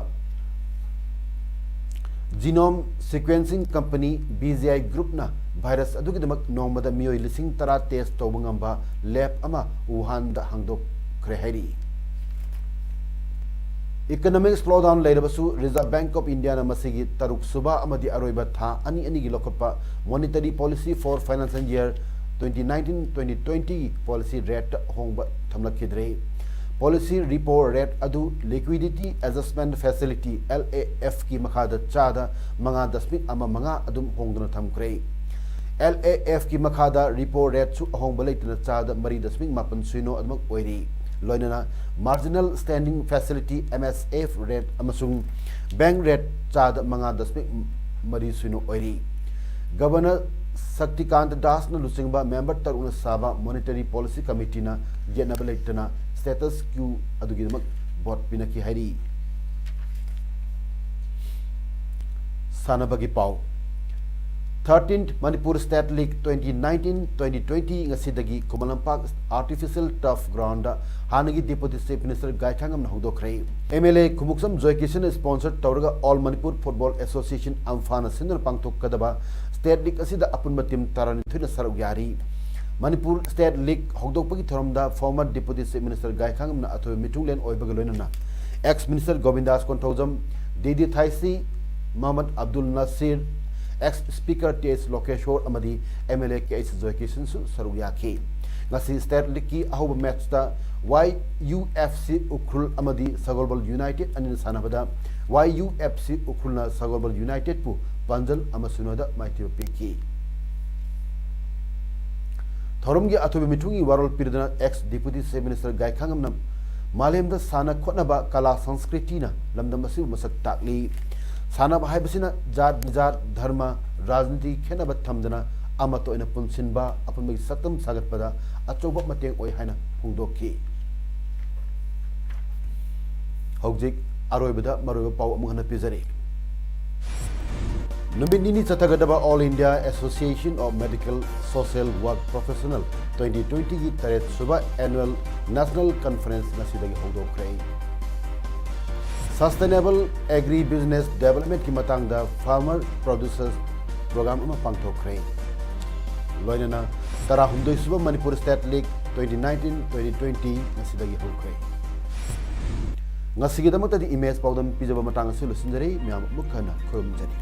genome sequencing company BGI Groupꯅ virus ꯑꯗꯨꯒꯤꯗꯃꯛ ꯅꯣꯡꯃꯗ ꯃꯤꯑꯣꯏ ꯂꯤꯁꯤꯡ ꯇꯔꯥ test ꯇꯧꯕ ꯉꯝꯕ lab ꯑꯃ ꯋꯨꯍꯥꯟꯗ ꯍꯥꯡꯗꯣꯛꯈ꯭ꯔꯦ ꯍꯥꯏꯔꯤ꯫ Economic slowdown ꯂꯩꯔꯕꯁꯨ, Reserve Bank of Indiaꯅ ꯃꯁꯤꯒꯤ ꯇꯔꯨꯛ ꯁꯨꯕ ꯑꯃꯗꯤ ꯑꯔꯣꯏꯕ ꯊꯥ ꯑꯅꯤ ꯑꯅꯤꯒꯤ ꯂꯧꯈꯠꯄ Monetary Policy for Financial Year twenty nineteen twenty twenty policy rateꯇ ꯑꯍꯣꯡꯕ ꯊꯝꯂꯛꯈꯤꯗ꯭ꯔꯦ꯫ Policy repo rate ꯑꯗꯨ Liquidity Adjustment Facility, LAFꯀꯤ ꯃꯈꯥꯗ ꯆꯥꯗ ꯃꯉꯥ ꯗꯁꯃꯤꯛ ꯑꯃ ꯃꯉꯥ ꯑꯗꯨꯝ ꯍꯣꯡꯗꯨꯅ ꯊꯝꯈ꯭ꯔꯦ꯫ LAFꯀꯤ ꯃꯈꯥꯗ repo rateꯁꯨ ꯑꯍꯣꯡꯕ ꯂꯩꯇꯅ ꯆꯥꯗ ꯃꯔꯤ ꯗꯁꯃꯤꯛ ꯃꯥꯄꯟ ꯁꯤꯅꯣ ꯑꯗꯨꯃꯛ ꯑꯣꯏꯔꯤ꯫ ꯂꯣꯏꯅꯅ Marginal Standing Facility, MSF rate ꯑꯃꯁꯨꯡ bank rate ꯆꯥꯗ ꯃꯉꯥ ꯗꯁꯃꯤꯛ ꯃꯔꯤ ꯁꯤꯅꯣ ꯑꯣꯏꯔꯤ꯫ Governor ꯁꯛꯇꯤꯀꯥꯟꯇ ꯗꯥꯁꯅ ꯂꯨꯆꯤꯡꯕ member ꯇꯔꯨꯛꯅ ꯁꯥꯕ Monetary Policy Committeeꯅ ꯌꯦꯠꯅꯕ ꯂꯩꯇꯅ status quo ꯑꯗꯨꯒꯤꯗꯃꯛ vote ꯄꯤꯅꯈꯤ ꯍꯥꯏꯔꯤ꯫ ꯁꯥꯟꯅꯕꯒꯤ ꯄꯥꯎ꯫ Thirteenth Manipur State League twenty nineteen twenty twenty ꯉꯁꯤꯗꯒꯤ Khuman Lampak Artificial Turf Ground ꯗ ꯍꯥꯟꯅꯒꯤ Deputy Chief Minister ꯒꯥꯏꯈꯥꯉꯝꯅ ꯍꯧꯗꯣꯛꯈ꯭ꯔꯦ꯫ M L A Khumukcham ꯖꯣꯏꯀꯤꯁꯟꯅ sponsor ꯇꯧꯔꯒ All Manipur Football Association, ꯑꯝꯐꯥꯅ ꯁꯤꯟꯗꯨꯅ ꯄꯥꯡꯊꯣꯛꯀꯗꯕ State League ꯑꯁꯤꯗ ꯑꯄꯨꯟꯕ team ꯇꯔꯥꯅꯤꯊꯣꯏꯅ ꯁꯔꯨꯛ ꯌꯥꯔꯤ꯫ ꯃꯅꯤꯄꯨꯔ State League ꯍꯧꯗꯣꯛꯄꯒꯤ ꯊꯧꯔꯝꯗ former Deputy Chief Minister ꯒꯥꯏꯈꯥꯉꯝꯅ ꯑꯊꯣꯏꯕ ꯃꯤꯊꯨꯡꯂꯦꯟ ꯑꯣꯏꯕꯒ ꯂꯣꯏꯅꯅ ex Minister ꯒꯣꯕꯤꯟꯗꯥꯁ Konthoujam, D D ꯊꯥꯏꯁꯤ, ꯃꯍꯃꯗ Abdul ꯅꯁꯤꯔ, ex Speaker T H ꯂꯣꯀꯦꯁꯣꯔ ꯑꯃꯗꯤ M L A K H ꯖꯣꯏꯀꯤꯁꯟꯁꯨ ꯁꯔꯨꯛ ꯌꯥꯈꯤ꯫ ꯉꯁꯤ State League ꯀꯤ ꯑꯍꯧꯕ match ꯇ Y U F C Ukhrul ꯑꯃꯗꯤ ꯁꯒꯣꯜꯕꯜ United ꯑꯅꯤꯅ ꯁꯥꯟꯅꯕꯗ Y U F C ꯎꯈ꯭ꯔꯨꯜꯅ ꯁꯒꯣꯜꯕꯜ United ꯄꯨ ꯄꯥꯟꯖꯜ ꯑꯃ ꯁꯤꯅꯣꯗ ꯃꯥꯏꯊꯤꯕ ꯄꯤꯈꯤ꯫ ꯊꯧꯔꯝꯒꯤ ꯑꯊꯣꯏꯕ ꯃꯤꯊꯨꯡꯒꯤ ꯋꯥꯔꯣꯜ ꯄꯤꯔꯗꯨꯅ ex Deputy Chief Minister ꯒꯥꯏꯈꯥꯉꯝꯅ ꯃꯥꯂꯦꯝꯗ ꯁꯥꯟꯅ ꯈꯣꯠꯅꯕ, ꯀꯂꯥ ꯁꯪꯁꯀ꯭ꯔꯤꯇꯤꯅ ꯂꯝꯗꯝ ꯑꯁꯤꯕꯨ ꯃꯁꯛ ꯇꯥꯛꯂꯤ꯫ ꯁꯥꯟꯅꯕ ꯍꯥꯏꯕꯁꯤꯅ ꯖꯥꯠ ꯕꯤꯖꯥꯠ, ꯙꯔꯃ, ꯔꯥꯖꯅꯤꯇꯤ ꯈꯦꯠꯅꯕ ꯊꯝꯗꯅ ꯑꯃꯠꯇ ꯑꯣꯏꯅ ꯄꯨꯟꯁꯤꯟꯕ, ꯑꯄꯨꯟꯕꯒꯤ ꯁꯛꯇꯝ ꯁꯥꯒꯠꯄꯗ ꯑꯆꯧꯕ ꯃꯇꯦꯡ ꯑꯣꯏ ꯍꯥꯏꯅ ꯐꯣꯡꯗꯣꯛꯈꯤ꯫ ꯍꯧꯖꯤꯛ ꯑꯔꯣꯏꯕꯗ ꯃꯔꯨꯑꯣꯏꯕ ꯄꯥꯎ ꯑꯃꯨꯛ ꯍꯟꯅ ꯄꯤꯖꯔꯤ꯫ ꯅꯨꯃꯤꯠ ꯅꯤꯅꯤ ꯆꯠꯊꯒꯗꯕ All India Association of Medical Social Work Professional twenty twenty ꯒꯤ ꯇꯔꯦꯠ ꯁꯨꯕ Annual National Conference ꯉꯁꯤꯗꯒꯤ ꯍꯧꯗꯣꯛꯈ꯭ꯔꯦ꯫ Sustainable Agri Business Development ꯀꯤ ꯃꯇꯥꯡꯗ Farmer Producers Program ꯑꯃ ꯄꯥꯡꯊꯣꯛꯈ꯭ꯔꯦ꯫ ꯂꯣꯏꯅꯅ ꯇꯔꯥꯍꯨꯝꯗꯣꯏ ꯁꯨꯕ Manipur State League twenty nineteen twenty twenty ꯉꯁꯤꯗꯒꯤ ꯍꯧꯈ꯭ꯔꯦ꯫ ꯉꯁꯤꯒꯤꯗꯃꯛꯇꯗꯤ ꯏꯃꯦꯖ ꯄꯥꯎꯗꯝ ꯄꯤꯖꯕ ꯃꯇꯥꯡ ꯑꯁꯤ ꯂꯣꯏꯁꯤꯟꯖꯔꯦ꯫ ꯃꯌꯥꯝ ꯑꯃꯨꯛ ꯍꯟꯅ ꯈꯨꯔꯨꯝꯖꯔꯤ꯫